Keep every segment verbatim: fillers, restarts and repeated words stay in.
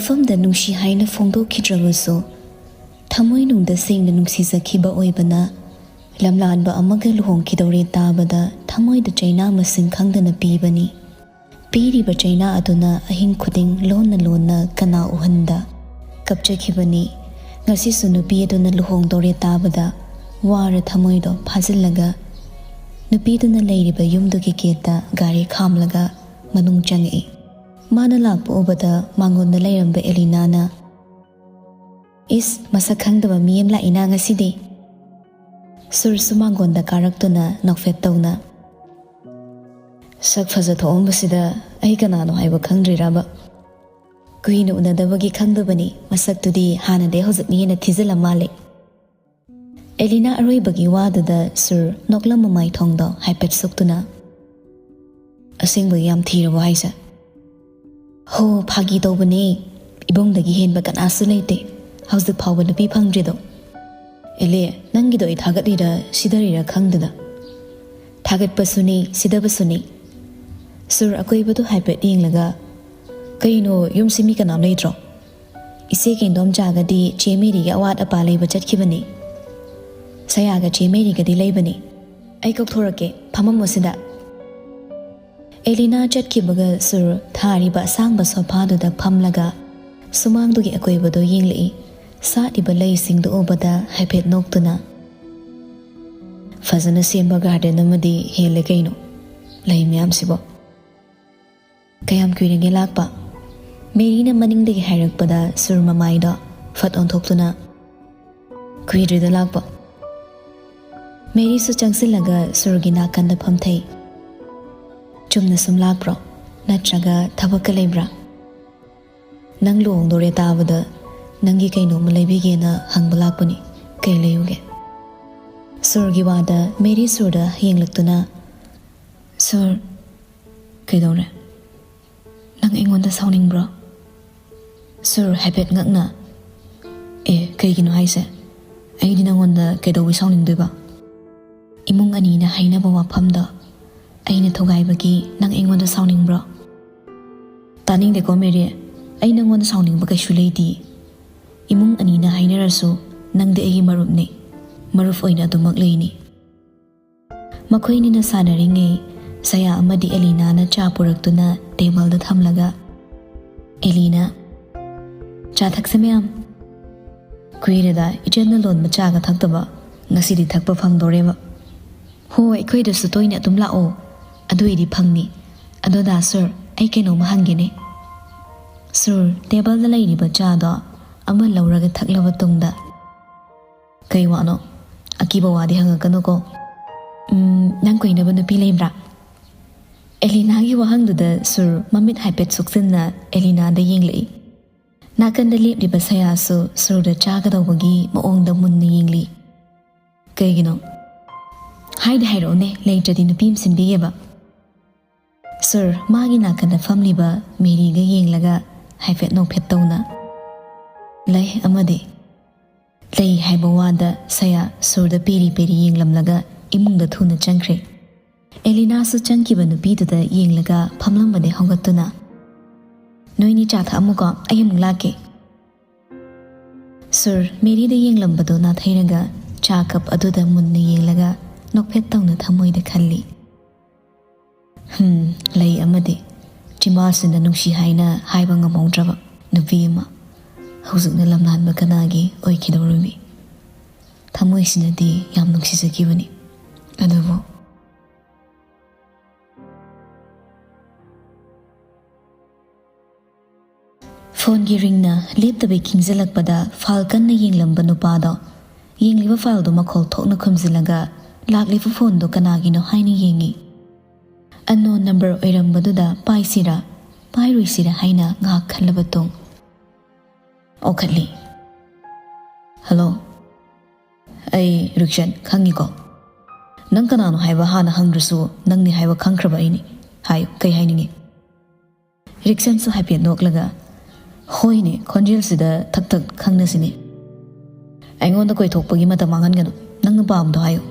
ꯃꯐꯝꯗ ꯅꯨꯡꯁꯤ ꯍꯥꯏꯅ ꯐꯣꯡꯗꯣꯛꯈꯤꯗ꯭ꯔꯕꯁꯨ, ꯊꯃꯣꯏꯅꯨꯡꯗ ꯁꯦꯡꯅ ꯅꯨꯡꯁꯤꯖꯈꯤꯕ ꯑꯣꯏꯕꯅ, ꯂꯝꯂꯥꯟꯕ ꯑꯃꯒ ꯂꯨꯍꯣꯡꯈꯤꯗꯧꯔꯦ ꯇꯥꯕꯗ ꯊꯃꯣꯏꯗ ꯆꯩꯅꯥ ꯃꯁꯤꯡ ꯈꯪꯗꯅ ꯄꯤꯕꯅꯤ꯫ ꯄꯤꯔꯤꯕ ꯆꯩꯅꯥ ꯑꯗꯨꯅ ꯑꯍꯤꯡ ꯈꯨꯗꯤꯡ ꯂꯣꯟꯅ ꯂꯣꯟꯅ ꯀꯅꯥ ꯎꯍꯟꯗ ꯀꯞꯆꯈꯤꯕꯅꯤ꯫ ꯉꯁꯤꯁꯨ ꯅꯨꯄꯤ ꯑꯗꯨꯅ ꯂꯨꯍꯣꯡꯗꯧꯔꯦ ꯇꯥꯕꯗ ꯋꯥꯔ ꯊꯃꯣꯏꯗꯣ ꯐꯥꯖꯤꯜꯂꯒ, ꯅꯨꯄꯤꯗꯨꯅ ꯂꯩꯔꯤꯕ ꯌꯨꯝꯗꯨꯒꯤ ꯒꯦꯠꯇ ꯒꯥꯔꯤ ꯈꯥꯝꯂꯒ ꯃꯅꯨꯡ ꯆꯪꯉꯛꯏ꯫ ꯃꯥꯅ ꯂꯥꯛꯄ ꯎꯕꯗ ꯃꯥꯡꯒꯣꯟꯗ ꯂꯩꯔꯝꯕ ꯑꯦꯂꯤꯅꯥꯅ, "ꯏꯁ, ꯃꯁꯛ ꯈꯪꯗꯕ ꯃꯤ ꯑꯃ ꯂꯥꯛꯏꯅ ꯉꯁꯤꯗꯤ?" ꯁꯨꯔꯁꯨ ꯃꯥꯡꯒꯣꯟꯗ ꯀꯥꯔꯛꯇꯨꯅ ꯅꯣꯛꯐꯦꯠ ꯇꯧꯅ, "ꯁꯛ ꯐꯖ ꯊꯣꯛꯑꯝꯕꯁꯤꯗ ꯑꯩ ꯀꯅꯥꯅꯣ ꯍꯥꯏꯕ ꯈꯪꯗ꯭ꯔꯤꯔꯕ?" "ꯀꯨꯏꯅ ꯎꯅꯗꯕꯒꯤ ꯈꯪꯗꯕꯅꯤ, ꯃꯁꯛꯇꯨꯗꯤ ꯍꯥꯟꯅꯗꯩ ꯍꯧꯖꯤꯛꯅ ꯍꯦꯟꯅ ꯊꯤꯖꯤꯜꯂ ꯃꯥꯜꯂꯦ꯫" ꯑꯦꯂꯤꯅꯥ ꯑꯔꯣꯏꯕꯒꯤ ꯋꯥꯗꯨꯗ ꯁꯨꯔ ꯅꯣꯛꯂꯝꯕ ꯃꯥꯏꯊꯣꯡꯗꯣ ꯍꯥꯏꯐꯦꯠ ꯁꯨꯛꯇꯨꯅ, "ꯑꯁꯦꯡꯕꯒꯤ ꯌꯥꯝ ꯊꯤꯔꯕꯣ ꯍꯥꯏꯁꯦ?" "ꯍꯣ, ꯐꯥꯒꯤ ꯇꯧꯕꯅꯦ, ꯏꯕꯨꯡꯗꯒꯤ ꯍꯦꯟꯕ ꯀꯅꯥꯁꯨ ꯂꯩꯇꯦ, ꯍꯧꯖꯤꯛ ꯐꯥꯎꯕ ꯅꯨꯄꯤ ꯐꯪꯗ꯭ꯔꯤꯗꯣ꯫" "ꯑꯦꯂꯦ, ꯅꯪꯒꯤꯗꯣ ꯑꯩ ꯊꯥꯒꯠꯂꯤꯔ ꯁꯤꯗꯔꯤꯔ ꯈꯪꯗꯅ꯫" "ꯊꯥꯒꯠꯄꯁꯨꯅꯤ, ꯁꯤꯗꯕꯁꯨꯅꯤ꯫" ꯁꯨꯔ ꯑꯀꯣꯏꯕꯗꯨ ꯍꯥꯏꯐꯦꯠ ꯌꯦꯡꯂꯒ, "ꯀꯩꯅꯣ, ꯌꯨꯝꯁꯤ ꯃꯤ ꯀꯅꯥꯝ ꯂꯩꯇ꯭ꯔꯣ?" "ꯏꯆꯦꯒ ꯏꯟꯗꯣꯝꯆꯥꯒꯗꯤ ꯆꯦ ꯃꯦꯔꯤꯒꯤ ꯑꯋꯥꯠ ꯑꯄꯥ ꯂꯩꯕ ꯆꯠꯈꯤꯕꯅꯤ꯫ ꯁꯌꯥꯒ ꯆꯦ ꯃꯦꯔꯤꯒꯗꯤ ꯂꯩꯕꯅꯤ꯫ ꯑꯩ ꯀꯧꯊꯣꯔꯛꯀꯦ, ꯐꯝꯃꯝꯃꯣ ꯁꯤꯗ꯫" ꯑꯦꯂꯤꯅꯥ ꯆꯠꯈꯤꯕꯒ ꯁꯨꯔ ꯊꯥꯔꯤꯕ ꯑꯁꯥꯡꯕ ꯁꯣꯐꯥꯗꯨꯗ ꯐꯝꯂꯒ ꯁꯨꯃꯥꯡꯗꯨꯒꯤ ꯑꯀꯣꯏꯕꯗꯣ ꯌꯦꯡꯂꯛꯏ꯫ ꯁꯥꯠꯂꯤꯕ ꯂꯩꯁꯤꯡꯗꯨ ꯎꯕꯗ ꯍꯥꯏꯐꯦꯠ ꯅꯣꯛꯇꯨꯅ, "ꯐꯖꯅ ꯁꯦꯝꯕ ꯒꯥꯔꯗꯦꯟ ꯑꯃꯗꯤ ꯍꯦꯜꯂꯦ ꯀꯩꯅꯣ, ꯂꯩ ꯃꯌꯥꯝꯁꯤꯕꯣ꯫" "ꯀꯌꯥꯝ ꯀꯨꯏꯔꯒꯦ ꯂꯥꯛꯄ?" ꯃꯦꯔꯤꯅ ꯃꯅꯤꯡꯗꯒꯤ ꯍꯥꯏꯔꯛꯄꯗ ꯁꯨꯔ ꯃꯃꯥꯏꯗꯣ ꯐꯠ ꯑꯣꯟꯊꯣꯛꯇꯨꯅ, "ꯀꯨꯏꯗ꯭ꯔꯤꯗ ꯂꯥꯛꯄ꯫" ꯃꯦꯔꯤꯁꯨ ꯆꯪꯁꯤꯜꯂꯒ ꯁꯨꯔꯒꯤ ꯅꯥꯀꯟꯗ ꯐꯝꯊꯩ꯫ "ꯆꯨꯝꯅ ꯁꯨꯝ ꯂꯥꯛꯄ꯭ꯔꯣ, ꯅꯠꯇ꯭ꯔꯒ ꯊꯕꯛꯀ ꯂꯩꯕ꯭ꯔꯥ?" "ꯅꯪ ꯂꯨꯍꯣꯡꯗꯣꯔꯦ ꯇꯥꯕꯗ ꯅꯪꯒꯤ ꯀꯩꯅꯣꯝꯃ ꯂꯩꯕꯤꯒꯦꯅ ꯍꯪꯕ ꯂꯥꯛꯄꯅꯤ꯫ ꯀꯩ ꯂꯩꯌꯨꯒꯦ?" ꯁꯨꯔꯒꯤ ꯋꯥꯗ ꯃꯦꯔꯤ ꯁꯨꯔꯗ ꯌꯦꯡꯂꯛꯇꯨꯅ, "ꯁꯨꯔ, ꯀꯩꯗꯧꯔꯦ? ꯅꯪ ꯑꯩꯉꯣꯟꯗ ꯁꯥꯎꯅꯤꯡꯕ꯭ꯔꯣ?" ꯁꯨꯔ ꯍꯥꯏꯐꯦꯠ ꯉꯛꯅ, "ꯑꯦ, ꯀꯩꯒꯤꯅꯣ ꯍꯥꯏꯁꯦ? ꯑꯩꯗꯤ ꯅꯪꯉꯣꯟꯗ ꯀꯩꯗꯧꯕꯩ ꯁꯥꯎꯅꯤꯡꯗꯣꯏꯕ? ꯏꯃꯨꯡ ꯑꯅꯤꯅ ꯍꯥꯏꯅꯕ ꯋꯥꯐꯝꯗꯣ ꯑꯩꯅ ꯊꯨꯒꯥꯏꯕꯒꯤ ꯅꯪ ꯑꯩꯉꯣꯟꯗ ꯁꯥꯎꯅꯤꯡꯕ꯭ꯔꯣ?" "ꯇꯥꯅꯤꯡꯗꯦꯀꯣ ꯃꯦꯔꯤ, ꯑꯩ ꯅꯪꯉꯣꯟꯗ ꯁꯥꯎꯅꯤꯡꯕ ꯀꯩꯁꯨ ꯂꯩꯇꯦ꯫ ꯏꯃꯨꯡ ꯑꯅꯤꯅ ꯍꯥꯏꯅꯔꯁꯨ ꯅꯪꯗꯤ ꯑꯩꯒꯤ ꯃꯔꯨꯞꯅꯤ꯫ ꯃꯔꯨꯞ ꯑꯣꯏꯅ ꯑꯗꯨꯃꯛ ꯂꯩꯅꯤ꯫ ꯃꯈꯣꯏꯅꯤꯅ ꯁꯥꯟꯅꯔꯤꯉꯩ ꯁꯌꯥ ꯑꯃꯗꯤ ꯑꯦꯂꯤꯅꯥꯅ ꯆꯥ ꯄꯨꯔꯛꯇꯨꯅ ꯇꯦꯕꯜꯗ ꯊꯝꯂꯒ, ꯑꯦꯂꯤꯅꯥ, "ꯆꯥ ꯊꯛꯁꯦ ꯃꯌꯥꯝ꯫ ꯀꯨꯏꯔꯦꯗ ꯏꯆꯟꯅ ꯂꯣꯟꯕ ꯆꯥꯒ ꯊꯛꯇꯕ꯫ ꯉꯁꯤꯗꯤ ꯊꯛꯄ ꯐꯪꯗꯣꯔꯦꯕ꯫" "ꯍꯣ, ꯑꯩꯈꯣꯏꯗꯁꯨ ꯇꯣꯏꯅ ꯑꯗꯨꯝ ꯂꯥꯛꯑꯣ꯫ ꯑꯗꯨꯏꯗꯤ ꯐꯪꯅꯤ꯫ ꯑꯗꯣ ꯗꯥ ꯁꯨꯔ, ꯑꯩ ꯀꯩꯅꯣꯝꯃ ꯍꯪꯒꯦꯅꯦ꯫" ꯁꯨꯔ ꯇꯦꯕꯜꯗ ꯂꯩꯔꯤꯕ ꯆꯥꯗꯣ ꯑꯃ ꯂꯧꯔꯒ ꯊꯛꯂꯕ ꯇꯨꯡꯗ, "ꯀꯩ ꯋꯥꯅꯣ? ꯑꯀꯤꯕ ꯋꯥꯗꯤ ꯍꯪꯉꯛꯀꯅꯨꯀꯣ꯫" "ꯎꯝ, ꯅꯪ ꯀꯣꯏꯅꯕ ꯅꯨꯄꯤ ꯂꯩꯕ꯭ꯔꯥ?" ꯑꯦꯂꯤꯅꯥꯒꯤ ꯋꯥꯍꯪꯗꯨꯗ ꯁꯨꯔ ꯃꯃꯤꯠ ꯍꯥꯏꯐꯦꯠ ꯁꯨꯛꯆꯤꯟꯅ ꯑꯦꯂꯤꯅꯥꯗ ꯌꯦꯡꯂꯛꯏ꯫ ꯅꯥꯀꯟꯗ ꯂꯦꯞꯂꯤꯕ ꯁꯌꯥꯁꯨ ꯁꯨꯔꯗ ꯆꯥꯒꯗꯧꯕꯒꯤ ꯃꯑꯣꯡꯗ ꯃꯨꯟꯅ ꯌꯦꯡꯂꯤ꯫ "ꯀꯩꯒꯤꯅꯣ? ꯍꯥꯏꯗꯤ ꯍꯥꯏꯔꯛꯎꯅꯦ, ꯂꯩꯇ꯭ꯔꯗꯤ ꯅꯨꯄꯤ ꯑꯃ ꯁꯤꯟꯕꯤꯒꯦꯕ꯫" ꯁꯨꯔ ꯃꯥꯒꯤ ꯅꯥꯀꯟꯗ ꯐꯝꯂꯤꯕ ꯃꯦꯔꯤꯒ ꯌꯦꯡꯂꯒ ꯍꯥꯏꯐꯦꯠ ꯅꯣꯛꯐꯦꯠ ꯇꯧꯅ, "ꯂꯩ ꯑꯃꯗꯤ꯫" ꯂꯩ ꯍꯥꯏꯕ ꯋꯥꯗ ꯁꯌꯥ ꯁꯨꯔꯗ ꯄꯦꯔꯤ ꯄꯦꯔꯤ ꯌꯦꯡꯂꯝꯂꯒ ꯏꯃꯨꯡꯗ ꯊꯨꯅ ꯆꯪꯈ꯭ꯔꯦ꯫ ꯑꯦꯂꯤꯅꯥꯁꯨ ꯆꯪꯈꯤꯕ ꯅꯨꯄꯤꯗꯨꯗ ꯌꯦꯡꯂꯒ ꯐꯝꯂꯝꯕꯗꯩ ꯍꯧꯒꯠꯇꯨꯅ, "ꯅꯣꯏꯅꯤ ꯆꯥ ꯊꯛꯑꯝꯃꯨꯀꯣ, ꯑꯩ ꯑꯃꯨꯛ ꯂꯥꯛꯀꯦ꯫" ꯁꯨꯔ ꯃꯦꯔꯤꯗ ꯌꯦꯡꯂꯝꯕꯗꯣ ꯅꯥꯊꯩꯔꯒ ꯆꯥ ꯀꯞ ꯑꯗꯨꯗ ꯃꯨꯟꯅ ꯌꯦꯡꯂꯒ ꯅꯣꯛꯐꯦꯠ ꯇꯧꯅ ꯊꯃꯣꯏꯗ ꯈꯜꯂꯤ꯫ "ꯍꯝ, ꯂꯩ ꯑꯃꯗꯤ ꯆꯤꯝꯕꯥꯜꯁꯤꯅ ꯅꯨꯡꯁꯤ ꯍꯥꯏꯅ ꯍꯥꯏꯕ ꯉꯝꯍꯧꯗ꯭ꯔꯕ ꯅꯨꯄꯤ ꯑꯃ ꯍꯧꯖꯤꯛꯅ ꯂꯝꯂꯥꯟꯕ ꯀꯅꯥꯒꯤ ꯑꯣꯏꯈꯤꯗꯧꯔꯤꯕꯤ? ꯊꯃꯣꯏꯁꯤꯅꯗꯤ ꯌꯥꯝ ꯅꯨꯡꯁꯤꯖꯈꯤꯕꯅꯤ, ꯑꯗꯨꯕꯨ꯫" ꯐꯣꯟꯒꯤ ꯔꯤꯡꯅ ꯂꯦꯞꯇꯕꯤ ꯈꯤꯡꯖꯤꯜꯂꯛꯄꯗ ꯐꯥꯏꯜ ꯀꯟꯅ ꯌꯦꯡꯂꯝꯕ ꯅꯨꯄꯥꯗꯣ ꯌꯦꯡꯂꯤꯕ ꯐꯥꯏꯜꯗꯣ ꯃꯈꯣꯜ ꯊꯣꯛꯅ ꯈꯨꯝꯖꯤꯜꯂꯒ ꯂꯥꯛꯂꯤꯕ ꯐꯣꯟꯗꯣ ꯀꯅꯥꯒꯤꯅꯣ ꯍꯥꯏꯅ ꯌꯦꯡꯉꯤ꯫ ꯑꯟꯅꯣꯟ ꯅꯝꯕꯔ ꯑꯣꯏꯔꯝꯕꯗꯨꯗ ꯄꯥꯏꯁꯤꯔꯥ ꯄꯥꯏꯔꯣꯏꯁꯤꯔꯥ ꯍꯥꯏꯅ ꯉꯥꯏꯍꯥꯛ ꯈꯜꯂꯕ ꯇꯨꯡ ꯑꯣꯈꯠꯂꯤ꯫ "ꯍꯜꯂꯣ, ꯑꯩ ꯔꯤꯛꯁꯟ, ꯈꯪꯉꯤꯀꯣ? ꯅꯪ ꯀꯅꯥꯅꯣ ꯍꯥꯏꯕ ꯍꯥꯟꯅ ꯍꯪꯗ꯭ꯔꯁꯨ ꯅꯪꯅꯤ ꯍꯥꯏꯕ ꯈꯪꯈ꯭ꯔꯕ ꯑꯩꯅꯤ꯫ ꯍꯥꯏꯌꯨ, ꯀꯩ ꯍꯥꯏꯅꯤꯡꯉꯤ?" ꯔꯤꯛꯁꯟꯁꯨ ꯍꯥꯏꯐꯦꯠ ꯅꯣꯛꯂꯒ, "ꯍꯣꯏꯅꯦ, ꯈꯣꯟꯖꯦꯜꯁꯤꯗ ꯊꯛ ꯊꯛ ꯈꯪꯅꯁꯤꯅꯦ꯫ ꯑꯩꯉꯣꯟꯗ ꯀꯣꯏꯊꯣꯛꯄꯒꯤ ꯃꯇꯝ ꯃꯥꯡꯍꯟꯒꯅꯨ꯫ ꯅꯪꯅ ꯄꯥꯝꯕꯗꯣ ꯍꯥꯏꯌꯨ꯫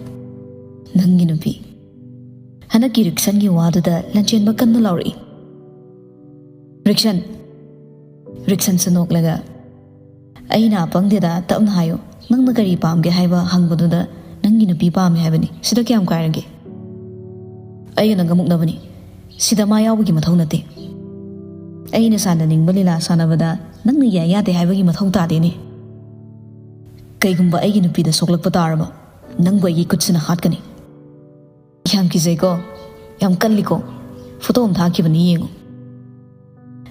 ꯅꯪꯒꯤ ꯅꯨꯄꯤ꯫" ꯍꯟꯗꯛꯀꯤ ꯔꯤꯛꯁꯟꯒꯤ ꯋꯥꯗꯨꯗ ꯂꯟꯆꯦꯟꯕ ꯀꯟꯅ ꯂꯥꯎꯔꯛꯏ꯫ "ꯔꯤꯛꯁꯟ!" ꯔꯤꯛꯁꯟꯁꯨ ꯅꯣꯛꯂꯒ, "ꯑꯩꯅ ꯄꯪꯗꯦꯗ, ꯇꯞꯅ ꯍꯥꯏꯌꯨ꯫ ꯅꯪꯅ ꯀꯔꯤ ꯄꯥꯝꯒꯦ ꯍꯥꯏꯕ ꯍꯪꯕꯗꯨꯗ ꯅꯪꯒꯤ ꯅꯨꯄꯤ ꯄꯥꯝꯃꯦ ꯍꯥꯏꯕꯅꯤ꯫ ꯁꯤꯗ ꯀꯌꯥꯝ ꯀꯥꯏꯔꯒꯦ? ꯑꯩꯒ ꯅꯪꯒ ꯃꯨꯛꯅꯕꯅꯤ꯫ ꯁꯤꯗ ꯃꯥ ꯌꯥꯎꯕꯒꯤ ꯃꯊꯧ ꯅꯠꯇꯦ꯫ ꯑꯩꯅ ꯁꯥꯟꯅꯅꯤꯡꯕ ꯂꯤꯂꯥ ꯁꯥꯟꯅꯕꯗ ꯅꯪꯅ ꯌꯥꯏ ꯌꯥꯗꯦ ꯍꯥꯏꯕꯒꯤ ꯃꯊꯧ ꯇꯥꯗꯦꯅꯦ꯫ ꯀꯩꯒꯨꯝꯕ ꯑꯩꯒꯤ ꯅꯨꯄꯤꯗ ꯁꯣꯛꯂꯛꯄ ꯇꯥꯔꯕ, ꯅꯪꯕꯨ ꯑꯩꯒꯤ ꯈꯨꯠꯁꯤꯅ ꯍꯥꯠꯀꯅꯤ꯫" "ꯌꯥꯝ ꯀꯤꯖꯩꯀꯣ, ꯌꯥꯝ ꯀꯜꯂꯤꯀꯣ꯫ ꯐꯣꯇꯣ ꯑꯃ ꯊꯥꯈꯤꯕꯅꯤ, ꯌꯦꯡꯉꯨ꯫"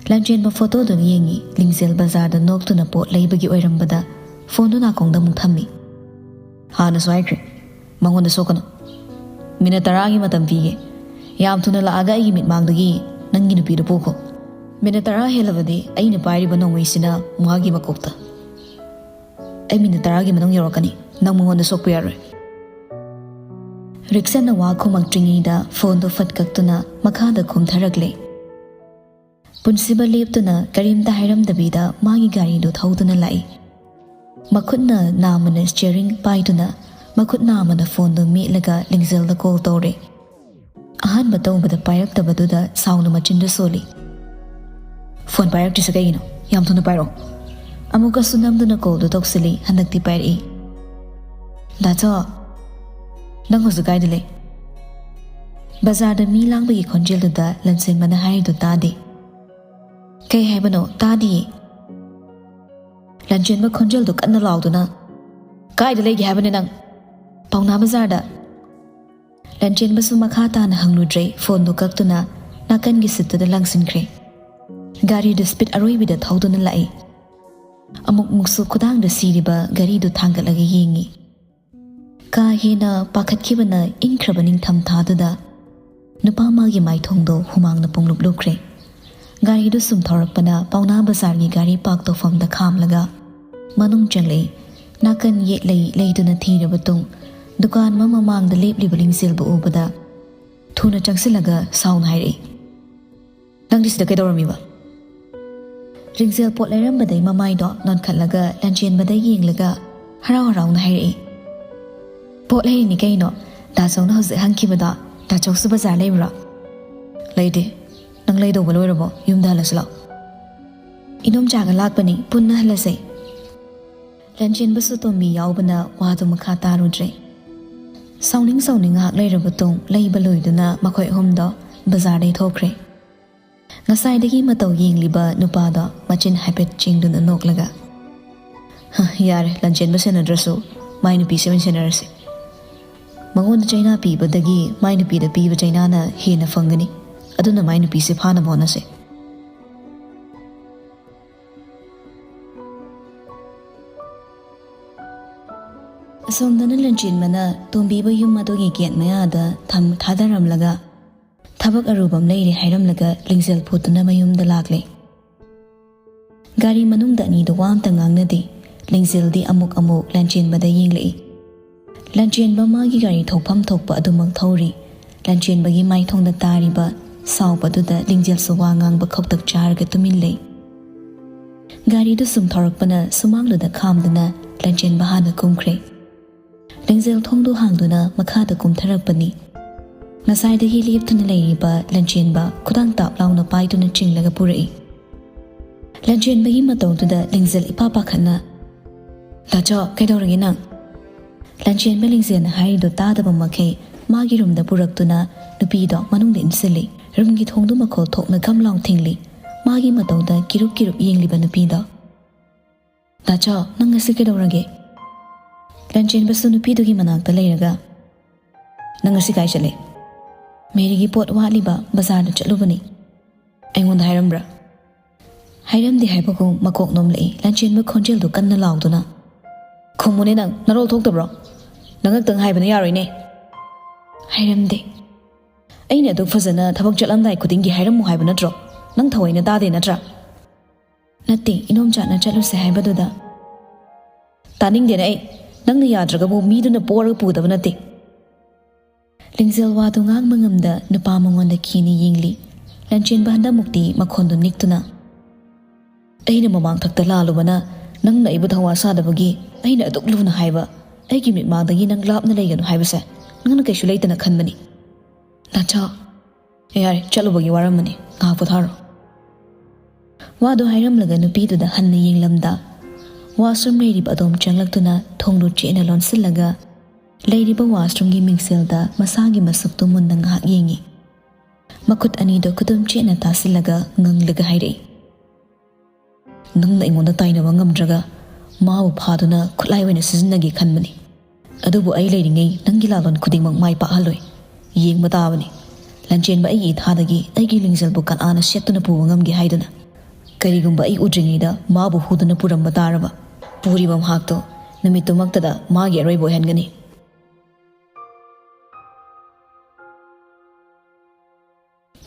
ꯂꯥꯟꯆꯦꯟꯕ ꯐꯣꯇꯣꯗꯨ ꯌꯦꯡꯉꯤ꯫ ꯂꯤꯡꯖꯦꯜ ꯕꯖꯥꯔꯗ ꯅꯣꯛꯇꯨꯅ ꯄꯣꯠ ꯂꯩꯕꯒꯤ ꯑꯣꯏꯔꯝꯕꯗ ꯐꯣꯟꯗꯨ ꯅꯥꯀꯣꯡꯗ ꯑꯃꯨꯛ ꯊꯝꯃꯤ꯫ "ꯍꯥꯟꯅꯁꯨ ꯍꯥꯏꯈ꯭ꯔꯦ, ꯃꯉꯣꯟꯗ ꯁꯣꯛꯀꯅꯨ꯫ ꯃꯤꯅꯠ ꯇꯔꯥꯒꯤ ꯃꯇꯝ ꯄꯤꯒꯦ꯫ ꯌꯥꯝ ꯊꯨꯅ ꯂꯥꯛꯑꯒ ꯑꯩꯒꯤ ꯃꯤꯠꯃꯥꯡꯗꯒꯤ ꯅꯪꯒꯤ ꯅꯨꯄꯤꯗꯨ ꯄꯨꯈꯣ꯫ ꯃꯤꯅꯠ ꯇꯔꯥ ꯍꯦꯜꯂꯕꯗꯤ ꯑꯩꯅ ꯄꯥꯏꯔꯤꯕ ꯅꯣꯡꯃꯩꯁꯤꯅ ꯃꯥꯒꯤ ꯃꯀꯣꯛꯇ꯫ ꯑꯩ ꯃꯤꯅꯠ ꯇꯔꯥꯒꯤ ꯃꯅꯨꯡ ꯌꯧꯔꯛꯀꯅꯤ꯫ ꯅꯪ ꯃꯉꯣꯟꯗ ꯁꯣꯛꯄ ꯌꯥꯔꯣꯏ꯫" ꯔꯤꯛꯁꯟꯅ ꯋꯥ ꯈꯨꯝꯃꯛꯇ꯭ꯔꯤꯉꯩꯗ ꯐꯣꯟꯗꯨ ꯐꯠ ꯀꯛꯇꯨꯅ ꯃꯈꯥꯗ ꯀꯨꯝꯊꯔꯛꯂꯦ꯫ ꯄꯨꯟꯁꯤꯕ ꯂꯦꯞꯇꯨꯅ ꯀꯔꯤꯝꯇ ꯍꯥꯏꯔꯝꯗꯕꯤꯗ ꯃꯥꯒꯤ ꯒꯥꯔꯤꯗꯨ ꯊꯧꯗꯨꯅ ꯂꯥꯛꯏ꯫ ꯃꯈꯨꯠꯅ ꯅꯥꯝꯃꯅ ꯁ꯭ꯇꯤꯌꯔꯤꯡ ꯄꯥꯏꯗꯨꯅ ꯃꯈꯨꯠ ꯅꯥꯝꯃꯅ ꯐꯣꯟꯗꯨ ꯃꯦꯠꯂꯒ ꯂꯤꯡꯖꯦꯜꯗ ꯀꯣꯜ ꯇꯧꯔꯦ꯫ ꯑꯍꯥꯟꯕ ꯇꯧꯕꯗ ꯄꯥꯏꯔꯛꯇꯕꯗꯨꯗ ꯁꯥꯎꯅ ꯃꯆꯤꯟꯗꯨ ꯁꯣꯜꯂꯤ꯫ "ꯐꯣꯟ ꯄꯥꯏꯔꯛꯇ꯭ꯔꯤꯁꯦ ꯀꯩꯒꯤꯅꯣ? ꯌꯥꯝ ꯊꯨꯅ ꯄꯥꯏꯔꯛꯑꯣ꯫" ꯑꯃꯨꯛꯀꯁꯨ ꯅꯝꯗꯨꯅ ꯀꯣꯜꯗꯨ ꯇꯧꯁꯤꯜꯂꯤ꯫ ꯍꯟꯗꯛꯇꯤ ꯄꯥꯏꯔꯛꯏ꯫ "ꯗꯥꯆꯣ, ꯅꯪ ꯍꯧꯖꯤꯛ ꯀꯥꯏꯗ ꯂꯩ?" ꯕꯖꯥꯔꯗ ꯃꯤ ꯂꯥꯡꯕꯒꯤ ꯈꯣꯟꯖꯦꯜꯗꯨꯗ ꯂꯟꯆꯦꯟꯕꯅ ꯍꯥꯏꯔꯤꯗꯨ ꯇꯥꯗꯦ꯫ "ꯀꯩ ꯍꯥꯏꯕꯅꯣ? ꯇꯥꯗꯤꯌꯦ꯫" ꯂꯟꯆꯦꯟꯕ ꯈꯣꯟꯖꯦꯜꯗꯨ ꯀꯟꯅ ꯂꯥꯎꯗꯨꯅ, "ꯀꯥꯏꯗ ꯂꯩꯒꯦ ꯍꯥꯏꯕꯅꯦ ꯅꯪ?" "ꯄꯥꯎꯅꯥ ꯕꯖꯥꯔꯗ꯫" ꯂꯟꯆꯦꯟꯕꯁꯨ ꯃꯈꯥ ꯇꯥꯅ ꯍꯪꯂꯨꯗ꯭ꯔꯦ꯫ ꯐꯣꯟꯗꯨ ꯀꯛꯇꯨꯅ ꯅꯥꯀꯟꯒꯤ ꯁꯤꯠꯇꯨꯗ ꯂꯪꯁꯤꯟꯈ꯭ꯔꯦ꯫ ꯒꯥꯔꯤꯗꯨ ꯁ꯭ꯄꯤꯗ ꯑꯔꯣꯏꯕꯤꯗ ꯊꯧꯗꯨꯅ ꯂꯥꯛꯏ꯫ ꯑꯃꯨꯛ ꯃꯨꯛꯁꯨ ꯈꯨꯗꯥꯡꯗ ꯁꯤꯔꯤꯕ ꯒꯥꯔꯤꯗꯨ ꯊꯥꯡꯒꯠꯂꯒ ꯌꯦꯡꯉꯤ꯫ ꯀꯥ ꯍꯦꯟꯅ ꯄꯥꯈꯠꯈꯤꯕꯅ ꯏꯪꯈ꯭ꯔꯕ ꯅꯤꯡꯊꯝ ꯊꯥꯗꯨꯗ ꯅꯨꯄꯥ ꯑꯃꯒꯤ ꯃꯥꯏꯊꯣꯡꯗꯣ ꯍꯨꯃꯥꯡꯅ ꯄꯨꯡꯂꯨꯞ ꯂꯨꯞꯈ꯭ꯔꯦ꯫ ꯒꯥꯔꯤꯗꯨ ꯁꯨꯝ ꯊꯧꯔꯛꯄꯅ ꯄꯥꯎꯅꯥ ꯕꯖꯥꯔꯒꯤ ꯒꯥꯔꯤ ꯄꯥꯔꯛ ꯇꯧꯐꯝꯗ ꯈꯥꯝꯂꯒ ꯃꯅꯨꯡ ꯆꯪꯂꯛꯏ꯫ ꯅꯥꯀꯟ ꯌꯦꯠꯂꯩ ꯂꯩꯗꯨꯅ ꯊꯤꯔꯕ ꯇꯨꯡ ꯗꯨꯀꯥꯟ ꯑꯃ ꯃꯃꯥꯡꯗ ꯂꯦꯞꯂꯤꯕ ꯂꯤꯡꯖꯦꯜꯕꯨ ꯎꯕꯗ ꯊꯨꯅ ꯆꯪꯁꯤꯜꯂꯒ ꯁꯥꯎꯅ ꯍꯥꯏꯔꯛꯏ, "ꯅꯪꯗꯤ ꯁꯤꯗ ꯀꯩꯗꯧꯔꯝꯃꯤꯕ?" ꯂꯤꯡꯖꯦꯜ ꯄꯣꯠ ꯂꯩꯔꯝꯕꯗꯩ ꯃꯃꯥꯏꯗꯣ ꯅꯣꯟꯈꯠꯂꯒ ꯂꯟꯆꯦꯟꯕꯗ ꯌꯦꯡꯂꯒ ꯍꯔꯥꯎ ꯍꯔꯥꯎꯅ ꯍꯥꯏꯔꯛꯏ, "ꯄꯣꯠ ꯂꯩꯔꯤꯅꯤ ꯀꯩꯅꯣ꯫ ꯗꯥꯆꯧꯅ ꯍꯧꯖꯤꯛ ꯍꯪꯈꯤꯕꯗꯣ, ꯗꯥꯆꯧꯁꯨ ꯕꯖꯥꯔ ꯂꯩꯕ꯭ꯔꯣ?" "ꯂꯩꯇꯦ꯫ ꯅꯪ ꯂꯩꯗꯧꯕ ꯂꯣꯏꯔꯕꯣ? ꯌꯨꯝꯗ ꯍꯜꯂꯁꯤ ꯂꯥꯛꯑꯣ꯫" "ꯏꯗꯣꯝꯆꯥꯒ ꯂꯥꯛꯄꯅꯤ, ꯄꯨꯟꯅ ꯍꯜꯂꯁꯦ꯫" ꯂꯟꯆꯦꯟꯕꯁꯨ ꯇꯣꯝꯕꯤ ꯌꯥꯎꯕꯅ ꯋꯥꯗꯨ ꯃꯈꯥ ꯇꯥꯔꯨꯗ꯭ꯔꯦ꯫ ꯁꯥꯎꯅꯤꯡ ꯁꯥꯎꯅꯤꯡ ꯉꯥꯏꯍꯥꯛ ꯂꯩꯔꯕ ꯇꯨꯡ ꯂꯩꯕ ꯂꯣꯏꯗꯨꯅ ꯃꯈꯣꯏ ꯑꯍꯨꯝꯗꯣ ꯕꯖꯥꯔꯗꯩ ꯊꯣꯛꯈ꯭ꯔꯦ꯫ ꯉꯁꯥꯏꯗꯒꯤ ꯃꯇꯧ ꯌꯦꯡꯂꯤꯕ ꯅꯨꯄꯥꯗꯣ ꯃꯆꯤꯟ ꯍꯥꯏꯐꯦꯠ ꯆꯤꯡꯗꯨꯅ ꯅꯣꯛꯂꯒ, "ꯍ, ꯌꯥꯔꯦ, ꯂꯟꯆꯦꯟꯕ ꯁꯦꯟꯅꯗ꯭ꯔꯁꯨ ꯃꯥꯏ ꯅꯨꯄꯤꯁꯦ ꯑꯣꯏꯅ ꯁꯦꯟꯅꯔꯁꯦ꯫ ꯃꯉꯣꯟꯗ ꯆꯩꯅꯥ ꯄꯤꯕꯗꯒꯤ ꯃꯥꯏ ꯅꯨꯄꯤꯗ ꯄꯤꯕ ꯆꯩꯅꯥꯅ ꯍꯦꯟꯅ ꯐꯪꯒꯅꯤ꯫ ꯑꯗꯨꯅ ꯃꯥꯏ ꯅꯨꯄꯤꯁꯦ ꯐꯥꯅꯕ ꯍꯣꯠꯅꯁꯦ꯫" ꯑꯁꯣꯝꯗꯅ ꯂꯟꯆꯦꯟꯕꯅ ꯇꯣꯝꯕꯤꯕ ꯌꯨꯝ ꯑꯗꯨꯒꯤ ꯒꯦꯠ ꯃꯌꯥꯗ ꯊꯝ ꯊꯥꯗꯔꯝꯂꯒ ꯊꯕꯛ ꯑꯔꯨꯕ ꯑꯃ ꯂꯩꯔꯦ ꯍꯥꯏꯔꯝꯂꯒ ꯂꯤꯡꯖꯦꯜ ꯄꯨꯗꯨꯅ ꯃꯌꯨꯝꯗ ꯂꯥꯛꯂꯦ꯫ ꯒꯥꯔꯤ ꯃꯅꯨꯡꯗ ꯑꯅꯤꯗꯣ ꯋꯥ ꯑꯝꯇ ꯉꯥꯡꯅꯗꯦ꯫ ꯂꯤꯡꯖꯦꯜꯗꯤ ꯑꯃꯨꯛ ꯑꯃꯨꯛ ꯂꯟꯆꯦꯟꯕꯗ ꯌꯦꯡꯂꯛꯏ꯫ ꯂꯟꯆꯦꯟꯕ ꯃꯥꯒꯤ ꯒꯥꯔꯤ ꯊꯧꯐꯝ ꯊꯣꯛꯄ ꯑꯗꯨꯃꯛ ꯊꯧꯔꯤ꯫ ꯂꯟꯆꯦꯟꯕꯒꯤ ꯃꯥꯏꯊꯣꯡꯗ ꯇꯥꯔꯤꯕ ꯁꯥꯎꯕꯗꯨꯗ ꯂꯤꯡꯖꯦꯜꯁꯨ ꯋꯥ ꯉꯥꯡꯕ ꯈꯧꯇꯛ ꯆꯥꯔꯒ ꯇꯨꯃꯤꯟ ꯂꯩ꯫ ꯒꯥꯔꯤꯗꯨ ꯁꯨꯝ ꯊꯧꯔꯛꯄꯅ ꯁꯨꯃꯥꯡꯗꯨꯗ ꯈꯥꯝꯗꯨꯅ ꯂꯟꯆꯦꯟꯕ ꯍꯥꯟꯅ ꯀꯨꯝꯈ꯭ꯔꯦ꯫ ꯂꯤꯡꯖꯦꯜ ꯊꯣꯡꯗꯨ ꯍꯥꯡꯗꯨꯅ ꯃꯈꯥꯗ ꯀꯨꯝꯊꯔꯛꯄꯅꯤ꯫ ꯉꯁꯥꯏꯗꯒꯤ ꯂꯦꯞꯇꯨꯅ ꯂꯩꯔꯤꯕ ꯂꯟꯆꯦꯟꯕ ꯈꯨꯗꯥꯡ ꯇꯥꯞ ꯂꯥꯎꯅ ꯄꯥꯏꯗꯨꯅ ꯆꯤꯡꯂꯒ ꯄꯨꯔꯛꯏ꯫ ꯂꯟꯆꯦꯟꯕꯒꯤ ꯃꯇꯧꯗꯨꯗ ꯂꯤꯡꯖꯦꯜ ꯏꯄꯥ ꯄꯥꯈꯠꯅ, "ꯗꯥꯆꯣ, ꯀꯩꯗꯧꯔꯒꯦ ꯅꯪ?" ꯂꯟꯆꯦꯟꯕ ꯂꯤꯡꯖꯦꯜꯅ ꯍꯥꯏꯔꯤꯗꯨ ꯇꯥꯗꯕ ꯃꯈꯩ ꯃꯥꯒꯤ ꯔꯨꯝꯗ ꯄꯨꯔꯛꯇꯨꯅ ꯅꯨꯄꯤꯗꯣ ꯃꯅꯨꯡꯗ ꯏꯟꯁꯤꯜꯂꯤ꯫ ꯔꯨꯝꯒꯤ ꯊꯣꯡꯗꯨ ꯃꯈꯣꯜ ꯊꯣꯛꯅ ꯒꯝ ꯂꯥꯎ ꯊꯤꯡꯂꯤ꯫ ꯃꯥꯒꯤ ꯃꯇꯧꯗ ꯀꯤꯔꯨꯞ ꯀꯤꯔꯨꯞ ꯌꯦꯡꯂꯤꯕ ꯅꯨꯄꯤꯗꯣ꯫ "ꯗꯥꯆꯣ, ꯅꯪ ꯉꯁꯤ ꯀꯩꯗꯧꯔꯒꯦ?" ꯂꯟꯆꯦꯟꯕꯁꯨ ꯅꯨꯄꯤꯗꯨꯒꯤ ꯃꯅꯥꯛꯇ ꯂꯩꯔꯒ, "ꯅꯪ ꯉꯁꯤ ꯀꯥꯏ ꯆꯠꯂꯦ?" "ꯃꯦꯔꯤꯒꯤ ꯄꯣꯠ ꯋꯥꯠꯂꯤꯕ, ꯕꯖꯥꯔꯗ ꯆꯠꯂꯨꯕꯅꯤ꯫" "ꯑꯩꯉꯣꯟꯗ ꯍꯥꯏꯔꯝꯕ꯭ꯔꯥ?" "ꯍꯥꯏꯔꯝꯗꯦ" ꯍꯥꯏꯕꯒꯨꯝ ꯃꯀꯣꯛ ꯅꯣꯝꯂꯛꯏ ꯂꯟꯆꯦꯟꯕ ꯈꯣꯟꯖꯦꯜꯗꯨ ꯀꯟꯅ ꯂꯥꯎꯗꯨꯅ꯫ "ꯈꯨꯝꯃꯨꯅꯦ ꯅꯪ, ꯅꯔꯣꯜ ꯊꯣꯛꯇꯕ꯭ꯔꯣ? ꯅꯉꯛꯇꯪ ꯍꯥꯏꯕꯅ ꯌꯥꯔꯣꯏꯅꯦ꯫" "ꯍꯥꯏꯔꯝꯗꯦ꯫" "ꯑꯩꯅ ꯑꯗꯨꯛ ꯐꯖꯅ ꯊꯕꯛ ꯆꯠꯂꯝꯗꯥꯏ ꯈꯨꯗꯤꯡꯒꯤ ꯍꯥꯏꯔꯝꯃꯨ ꯍꯥꯏꯕ ꯅꯠꯇ꯭ꯔꯣ? ꯅꯪ ꯊꯑꯣꯏꯅ ꯇꯥꯗꯦ ꯅꯠꯇ꯭ꯔꯥ?" "ꯅꯠꯇꯦ, ꯏꯅꯣꯝꯆꯥꯅ ꯆꯠꯂꯨꯁꯦ ꯍꯥꯏꯕꯗꯨꯗ꯫" "ꯇꯥꯅꯤꯡꯗꯦꯅꯦ ꯑꯩ꯫ ꯅꯪꯅ ꯌꯥꯗ꯭ꯔꯒꯕꯨ ꯃꯤꯗꯨꯅ ꯄꯣꯔꯒ ꯄꯨꯗꯕ ꯅꯠꯇꯦ꯫" ꯂꯤꯡꯖꯦꯜ ꯋꯥꯗꯨ ꯉꯥꯡꯕ ꯉꯝꯗ ꯅꯨꯄꯥ ꯃꯉꯣꯟꯗ ꯈꯦꯅ ꯌꯦꯡꯂꯤ꯫ ꯂꯟꯆꯦꯟꯕ ꯍꯟꯗꯛꯃꯨꯛꯇꯤ ꯃꯈꯣꯟꯗꯨ ꯅꯤꯛꯇꯨꯅ, "ꯑꯩꯅ ꯃꯃꯥꯡꯊꯛꯇ ꯂꯥꯜꯂꯨꯕꯅ ꯅꯪꯅ ꯑꯩꯕꯨ ꯊꯧꯋꯥ ꯁꯥꯗꯕꯒꯤ ꯑꯩꯅ ꯑꯗꯨꯛ ꯂꯨꯅ ꯍꯥꯏꯕ ꯑꯩꯒꯤ ꯃꯤꯠꯃꯥꯡꯗꯒꯤ ꯅꯪ ꯂꯥꯞꯅ ꯂꯩꯒꯅꯨ ꯍꯥꯏꯕꯁꯦ ꯅꯪꯅ ꯀꯩꯁꯨ ꯂꯩꯇꯅ ꯈꯟꯕꯅꯤ꯫ ꯅꯆꯥ, ꯌꯥꯔꯦ, ꯆꯠꯂꯨꯕꯒꯤ ꯋꯥꯔꯝꯃꯅꯤ, ꯉꯥꯏꯍꯥꯛ ꯄꯣꯊꯥꯔꯣ꯫" ꯋꯥꯗꯨ ꯍꯥꯏꯔꯝꯂꯒ ꯅꯨꯄꯤꯗꯨꯗ ꯍꯟꯅ ꯌꯦꯡꯂꯝꯗ, ꯋꯥꯁꯔꯨꯝ ꯂꯩꯔꯤꯕ ꯑꯗꯣꯝ ꯆꯪꯂꯛꯇꯨꯅ ꯊꯣꯡꯗꯨ ꯆꯦꯠꯅ ꯂꯣꯟꯁꯤꯜꯂꯒ ꯂꯩꯔꯤꯕ ꯋꯥꯁꯔꯨꯝꯒꯤ ꯃꯤꯡꯁꯦꯜꯗ ꯃꯁꯥꯒꯤ ꯃꯁꯛꯇꯨ ꯃꯨꯟꯅ ꯉꯥꯏꯍꯥꯛ ꯌꯦꯡꯉꯤ꯫ ꯃꯈꯨꯠ ꯑꯅꯤꯗꯣ ꯈꯨꯗꯨꯝ ꯆꯦꯠꯅ ꯇꯥꯁꯤꯜꯂꯒ ꯉꯪꯂꯒ ꯍꯥꯏꯔꯛꯏ, "ꯅꯪꯅ ꯑꯩꯉꯣꯟꯗ ꯇꯥꯏꯅꯕ ꯉꯝꯗ꯭ꯔꯒ ꯃꯥꯕꯨ ꯐꯥꯗꯨꯅ ꯈꯨꯠꯂꯥꯏ ꯑꯣꯏꯅ ꯁꯤꯖꯤꯟꯅꯒꯦ ꯈꯟꯕꯅꯤ꯫ ꯑꯗꯨꯕꯨ ꯑꯩ ꯂꯩꯔꯤꯉꯩ ꯅꯪꯒꯤ ꯂꯥꯜꯂꯣꯟ ꯈꯨꯗꯤꯡꯃꯛ ꯃꯥꯏ ꯄꯥꯛꯍꯜꯂꯣꯏ꯫ ꯌꯦꯡꯕ ꯇꯥꯕꯅꯤ, ꯂꯟꯆꯦꯟꯕ ꯑꯩꯒꯤ ꯏꯊꯥꯗꯒꯤ ꯑꯩꯒꯤ ꯂꯤꯡꯖꯦꯜꯕꯨ ꯀꯅꯥꯅ ꯁꯦꯠꯇꯨꯅ ꯄꯨꯕ ꯉꯝꯒꯦ ꯍꯥꯏꯗꯨꯅ꯫ ꯀꯔꯤꯒꯨꯝꯕ ꯑꯩ ꯎꯗ꯭ꯔꯤꯉꯩꯗ ꯃꯥꯕꯨ ꯍꯨꯗꯨꯅ ꯄꯨꯔꯝꯕ ꯇꯥꯔꯕ, ꯄꯨꯔꯤꯕ ꯃꯍꯥꯛꯇꯣ ꯅꯨꯃꯤꯠꯇꯨꯃꯛꯇꯗ ꯃꯥꯒꯤ ꯑꯔꯣꯏꯕ ꯑꯣꯏꯍꯟꯒꯅꯤ꯫"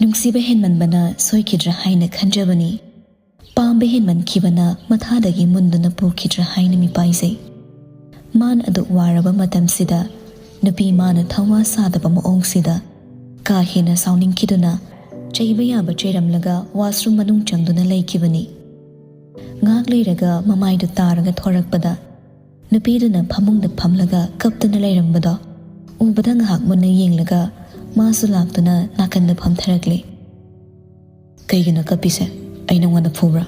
ꯅꯨꯡꯁꯤꯕ ꯍꯦꯟꯃꯟꯕꯅ ꯁꯣꯏꯈꯤꯗ꯭ꯔꯥ ꯍꯥꯏꯅ ꯈꯟꯖꯕꯅꯤ꯫ ꯄꯥꯝꯕ ꯍꯦꯟꯃꯟꯈꯤꯕꯅ ꯃꯊꯥꯗꯒꯤ ꯃꯨꯟꯗꯨꯅ ꯄꯨꯈꯤꯗ꯭ꯔꯥ ꯍꯥꯏꯅ ꯃꯤꯄꯥꯏꯖꯩ꯫ ꯃꯥꯅ ꯑꯗꯨꯛ ꯋꯥꯔꯕ ꯃꯇꯝꯁꯤꯗ ꯅꯨꯄꯤ ꯃꯥꯅ ꯊꯧꯋꯥ ꯁꯥꯗꯕ ꯃꯑꯣꯡꯁꯤꯗ ꯀꯥ ꯍꯦꯟꯅ ꯁꯥꯎꯅꯤꯡꯈꯤꯗꯨꯅ ꯆꯩꯕ ꯌꯥꯕ ꯆꯩꯔꯝꯂꯒ ꯋꯥꯁꯔꯨꯝ ꯃꯅꯨꯡ ꯆꯪꯗꯨꯅ ꯂꯩꯈꯤꯕꯅꯤ꯫ ꯉꯥꯏꯍꯥꯛ ꯂꯩꯔꯒ ꯃꯃꯥꯏꯗꯨ ꯇꯥꯔꯒ ꯊꯣꯔꯛꯄꯗ ꯅꯨꯄꯤꯗꯨꯅ ꯐꯃꯨꯡꯗ ꯐꯝꯂꯒ ꯀꯞꯇꯨꯅ ꯂꯩꯔꯝꯕꯗꯣ ꯎꯕꯗ ꯉꯥꯏꯍꯥꯛ ꯃꯨꯟꯅ ꯌꯦꯡꯂꯒ ꯃꯥꯁꯨ ꯂꯥꯛꯇꯨꯅ ꯅꯥꯀꯟꯗ ꯐꯝꯊꯔꯛꯂꯦ꯫ "ꯀꯩꯒꯤꯅꯣ ꯀꯞꯄꯤꯁꯦ? ꯑꯩ ꯅꯉꯣꯟꯗ ꯐꯨꯕ꯭ꯔꯥ?"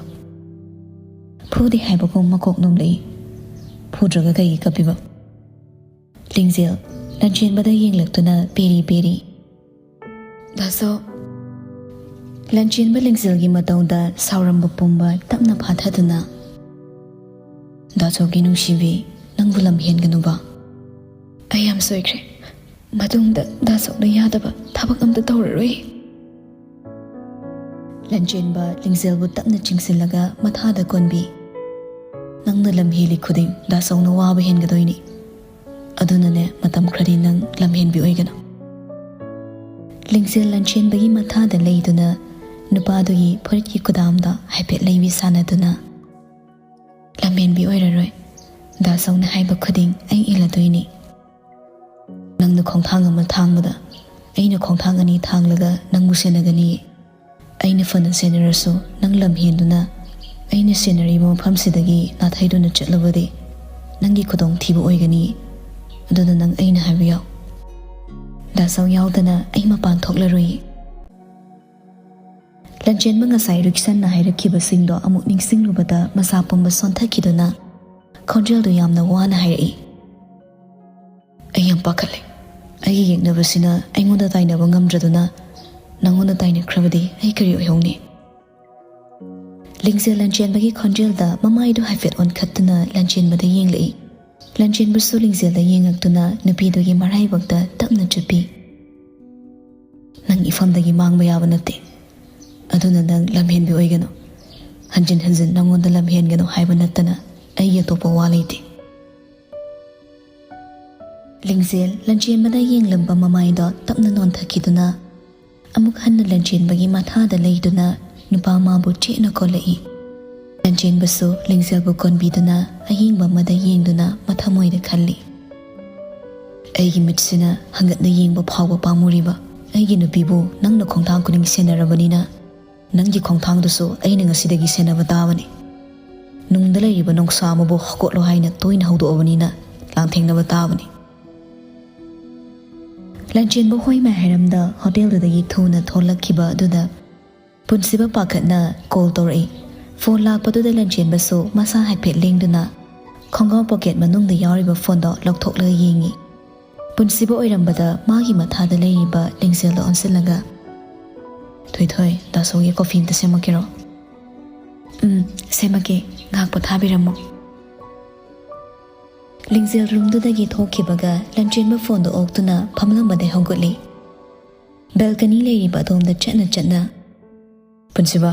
"ꯐꯨꯗꯦ" ꯍꯥꯏꯕꯒꯨꯝ ꯃꯀꯣꯛ ꯅꯣꯝꯂꯛꯏ꯫ "ꯐꯨꯗ꯭ꯔꯒ ꯀꯩꯒꯤ ꯀꯞꯄꯤꯕ?" ꯂꯤꯡꯖꯦꯜ ꯂꯟꯆꯦꯟꯕꯗ ꯌꯦꯡꯂꯛꯇꯨꯅ ꯄꯦꯔꯤ ꯄꯦꯔꯤ꯫ "ꯗꯥꯆꯧ꯫" ꯂꯟꯆꯦꯟꯕ ꯂꯤꯡꯖꯦꯜꯒꯤ ꯃꯇꯧꯗ ꯁꯥꯎꯔꯝꯕ ꯄꯨꯝꯕ ꯇꯞꯅ ꯐꯥꯊꯗꯨꯅ, "ꯗꯥꯆꯧꯒꯤ ꯅꯨꯡꯁꯤꯕꯤ, ꯅꯪꯕꯨ ꯂꯝ ꯍꯦꯟꯒꯅꯨꯕ꯫ ꯑꯩ ꯌꯥꯝ ꯁꯣꯏꯈ꯭ꯔꯦ꯫ ꯃꯇꯨꯡꯗ ꯗꯥꯆꯧꯅ ꯌꯥꯗꯕ ꯊꯕꯛ ꯑꯝꯇ ꯇꯧꯔꯔꯣꯏ꯫" ꯂꯟꯆꯦꯟꯕ ꯂꯤꯡꯖꯦꯜꯕꯨ ꯇꯞꯅ ꯆꯤꯡꯁꯤꯜꯂꯒ ꯃꯊꯥꯗ ꯀꯣꯟꯕꯤ꯫ "ꯅꯪꯅ ꯂꯝ ꯍꯦꯜꯂꯤ ꯈꯨꯗꯤꯡ ꯗꯥꯆꯧꯅ ꯋꯥꯕ ꯍꯦꯟꯒꯗꯣꯏꯅꯤ꯫ ꯑꯗꯨꯅꯅꯦ, ꯃꯇꯝ ꯈꯔꯗꯤ ꯅꯪ ꯂꯝ ꯍꯦꯟꯕꯤ ꯑꯣꯏꯒꯅꯨ꯫" ꯂꯤꯡꯖꯦꯜ ꯂꯟꯆꯦꯟꯕꯒꯤ ꯃꯊꯥꯗ ꯂꯩꯗꯨꯅ ꯅꯨꯄꯥꯗꯨꯒꯤ ꯐꯨꯔꯤꯠꯀꯤ ꯀꯨꯗꯥꯝꯗ ꯍꯥꯏꯐꯦꯠ ꯂꯩꯕꯤ ꯁꯥꯟꯅꯗꯨꯅ, "ꯂꯝ ꯍꯦꯟꯕꯤ ꯑꯣꯏꯔꯔꯣꯏ꯫ ꯗꯥꯆꯧꯅ ꯍꯥꯏꯕ ꯈꯨꯗꯤꯡ ꯑꯩ ꯏꯜꯂꯗꯣꯏꯅꯤ꯫ ꯅꯪꯅ ꯈꯣꯡꯊꯥꯡ ꯑꯃ ꯊꯥꯡꯕꯗ ꯑꯩꯅ ꯈꯣꯡꯊꯥꯡ ꯑꯅꯤ ꯊꯥꯡꯂꯒ ꯅꯪꯕꯨ ꯁꯦꯟꯅꯒꯅꯤ꯫ ꯑꯩꯅ ꯐꯅ ꯁꯦꯟꯅꯔꯁꯨ ꯅꯪ ꯂꯝ ꯍꯦꯟꯗꯨꯅ ꯑꯩꯅ ꯁꯦꯟꯅꯔꯤꯕ ꯃꯐꯝꯁꯤꯗꯒꯤ ꯅꯥꯊꯩꯗꯨꯅ ꯆꯠꯂꯕꯗꯤ ꯅꯪꯒꯤ ꯈꯨꯗꯣꯡꯊꯤꯕ ꯑꯣꯏꯒꯅꯤ꯫ ꯑꯗꯨꯅ ꯅꯪ ꯑꯩꯅ ꯍꯥꯏꯕ ꯌꯥꯎ꯫ ꯗꯥꯆꯧ ꯌꯥꯎꯗꯅ ꯑꯩ ꯃꯄꯥꯟ ꯊꯣꯛꯂꯔꯣꯏ꯫" ꯂꯟꯆꯦꯟꯕ ꯉꯁꯥꯏ ꯔꯤꯛꯁꯟꯅ ꯍꯥꯏꯔꯛꯈꯤꯕꯁꯤꯡꯗꯣ ꯑꯃꯨꯛ ꯅꯤꯡꯁꯤꯡꯂꯨꯕꯗ ꯃꯁꯥ ꯄꯨꯝꯕ ꯁꯣꯟꯊꯈꯤꯗꯨꯅ ꯈꯣꯟꯖꯦꯜꯗꯨ ꯌꯥꯝꯅ ꯋꯥꯅ ꯍꯥꯏꯔꯛꯏ꯫ "ꯑꯩ ꯌꯥꯝ ꯄꯥꯈꯠꯂꯦ꯫ ꯑꯩꯒꯤ ꯌꯦꯛꯅꯕꯁꯤꯅ ꯑꯩꯉꯣꯟꯗ ꯇꯥꯏꯅꯕ ꯉꯝꯗ꯭ꯔꯗꯨꯅ ꯅꯪꯉꯣꯟꯗ ꯇꯥꯏꯅꯈ꯭ꯔꯕꯗꯤ ꯑꯩ ꯀꯔꯤ ꯑꯣꯏꯍꯧꯅꯤ?" ꯂꯤꯡꯖꯦꯜ ꯂꯟꯆꯦꯟꯕꯒꯤ ꯈꯣꯟꯖꯦꯜꯗ ꯃꯃꯥꯏꯗꯨ ꯍꯥꯏꯐꯦꯠ ꯑꯣꯟꯈꯠꯇꯨꯅ ꯂꯟꯆꯦꯟꯕꯗ ꯌꯦꯡꯂꯛꯏ꯫ ꯂꯟꯆꯦꯟꯕꯁꯨ ꯂꯤꯡꯖꯦꯜꯗ ꯌꯦꯡꯉꯛꯇꯨꯅ ꯅꯨꯄꯤꯗꯨꯒꯤ ꯃꯔꯥꯏꯕꯛꯇ ꯇꯞꯅ ꯆꯨꯞꯄꯤ꯫ "ꯅꯪ ꯏꯐꯝꯗꯒꯤ ꯃꯥꯡꯕ ꯌꯥꯕ ꯅꯠꯇꯦ꯫ ꯑꯗꯨꯅ ꯅꯪ ꯂꯝꯍꯦꯟꯕꯤ ꯑꯣꯏꯒꯅꯨ꯫ ꯍꯟꯖꯤꯟ ꯍꯟꯖꯤꯟ ꯅꯪꯉꯣꯟꯗ ꯂꯝꯍꯦꯟꯒꯅꯨ ꯍꯥꯏꯕ ꯅꯠꯇꯅ ꯑꯩꯒꯤ ꯑꯇꯣꯞꯄ ꯋꯥ ꯂꯩꯇꯦ꯫" ꯂꯤꯡꯖꯦꯜ ꯂꯟꯆꯦꯟꯕꯅ ꯌꯦꯡꯂꯝꯕ ꯃꯃꯥꯏꯗꯣ ꯇꯞꯅ ꯅꯣꯟꯊꯈꯤꯗꯨꯅ ꯑꯃꯨꯛ ꯍꯟꯅ ꯂꯟꯆꯦꯟꯕꯒꯤ ꯃꯊꯥꯗ ꯂꯩꯗꯨꯅ ꯅꯨꯄꯥ ꯃꯥꯕꯨ ꯆꯦꯠꯅ ꯀꯣꯜꯂꯛꯏ꯫ ꯂꯟꯆꯦꯟꯕꯁꯨ ꯂꯤꯡꯖꯦꯜꯕꯨ ꯀꯣꯟꯕꯤꯗꯨꯅ ꯑꯌꯦꯡꯕ ꯑꯃꯗ ꯌꯦꯡꯗꯨꯅ ꯃꯊꯃꯣꯏꯗ ꯈꯜꯂꯤ꯫ "ꯑꯩꯒꯤ ꯃꯤꯠꯁꯤꯅ ꯍꯪꯒꯠꯅ ꯌꯦꯡꯕ ꯐꯥꯎꯕ ꯄꯥꯝꯃꯨꯔꯤꯕ ꯑꯩꯒꯤ ꯅꯨꯄꯤꯕꯨ ꯅꯪꯅ ꯈꯣꯡꯊꯥꯡ ꯈꯨꯗꯤꯡ ꯁꯦꯟꯅꯔꯕꯅꯤꯅ ꯅꯪꯒꯤ ꯈꯣꯡꯊꯥꯡꯗꯨꯁꯨ ꯑꯩꯅ ꯉꯁꯤꯗꯒꯤ ꯁꯦꯟꯅꯕ ꯇꯥꯕꯅꯤ꯫ ꯅꯨꯡꯗ ꯂꯩꯔꯤꯕ ꯅꯣꯡꯁꯥ ꯑꯃꯕꯨ ꯍꯧꯒꯠꯂꯣ ꯍꯥꯏꯅ ꯇꯣꯏꯅ ꯍꯧꯗꯣꯛꯑꯕꯅꯤꯅ ꯂꯥꯟꯊꯦꯡꯅꯕ ꯇꯥꯕꯅꯤ꯫" ꯂꯟꯆꯦꯟꯕ ꯍꯣꯏꯃꯥꯏ ꯍꯥꯏꯔꯝꯗ ꯍꯣꯇꯦꯜꯗꯨꯗꯒꯤ ꯊꯨꯅ ꯊꯣꯛꯂꯛꯈꯤꯕ ꯑꯗꯨꯗ ꯄꯨꯟꯁꯤꯕ ꯄꯥꯈꯠꯅ ꯀꯣꯜ ꯇꯧꯔꯛꯏ꯫ ꯐꯣꯟ ꯂꯥꯛꯄꯗꯨꯗ ꯂꯟꯆꯦꯟꯕꯁꯨ ꯃꯁꯥ ꯍꯥꯏꯐꯦꯠ ꯂꯦꯡꯗꯨꯅ ꯈꯣꯡꯒ꯭ꯔꯥꯎ ꯄꯣꯀꯦꯠ ꯃꯅꯨꯡꯗ ꯌꯥꯎꯔꯤꯕ ꯐꯣꯟꯗꯣ ꯂꯧꯊꯣꯛꯂꯒ ꯌꯦꯡꯉꯤ꯫ ꯄꯨꯟꯁꯤꯕ ꯑꯣꯏꯔꯝꯕꯗ ꯃꯥꯒꯤ ꯃꯊꯥꯗ ꯂꯩꯔꯤꯕ ꯂꯤꯡꯖꯦꯜꯗ ꯑꯣꯟꯁꯤꯜꯂꯒ, "ꯊꯣꯏꯊꯣꯏ, ꯗꯥ ꯁꯣꯒꯤ ꯀꯣꯐꯤ ꯑꯝꯇ ꯁꯦꯝꯃꯛꯀꯦꯔꯣ?" "ꯎꯝ, ꯁꯦꯝꯃꯛꯀꯦ꯫ ꯉꯥꯏꯍꯥꯛ ꯄꯣꯊꯥꯕꯤꯔꯝꯃꯣ꯫" ꯂꯤꯡꯖꯦꯜ ꯔꯨꯝꯗꯨꯗꯒꯤ ꯊꯣꯛꯈꯤꯕꯒ ꯂꯟꯆꯦꯟꯕ ꯐꯣꯟꯗꯣ ꯑꯣꯛꯇꯨꯅ ꯐꯝꯂꯝꯕꯗꯩ ꯍꯧꯒꯠꯂꯤ꯫ ꯕꯦꯜꯀꯅꯤ ꯂꯩꯔꯤꯕ ꯑꯗꯣꯝꯗ ꯆꯠꯅ ꯆꯠꯅ, "ꯄꯨꯟꯁꯤꯕ,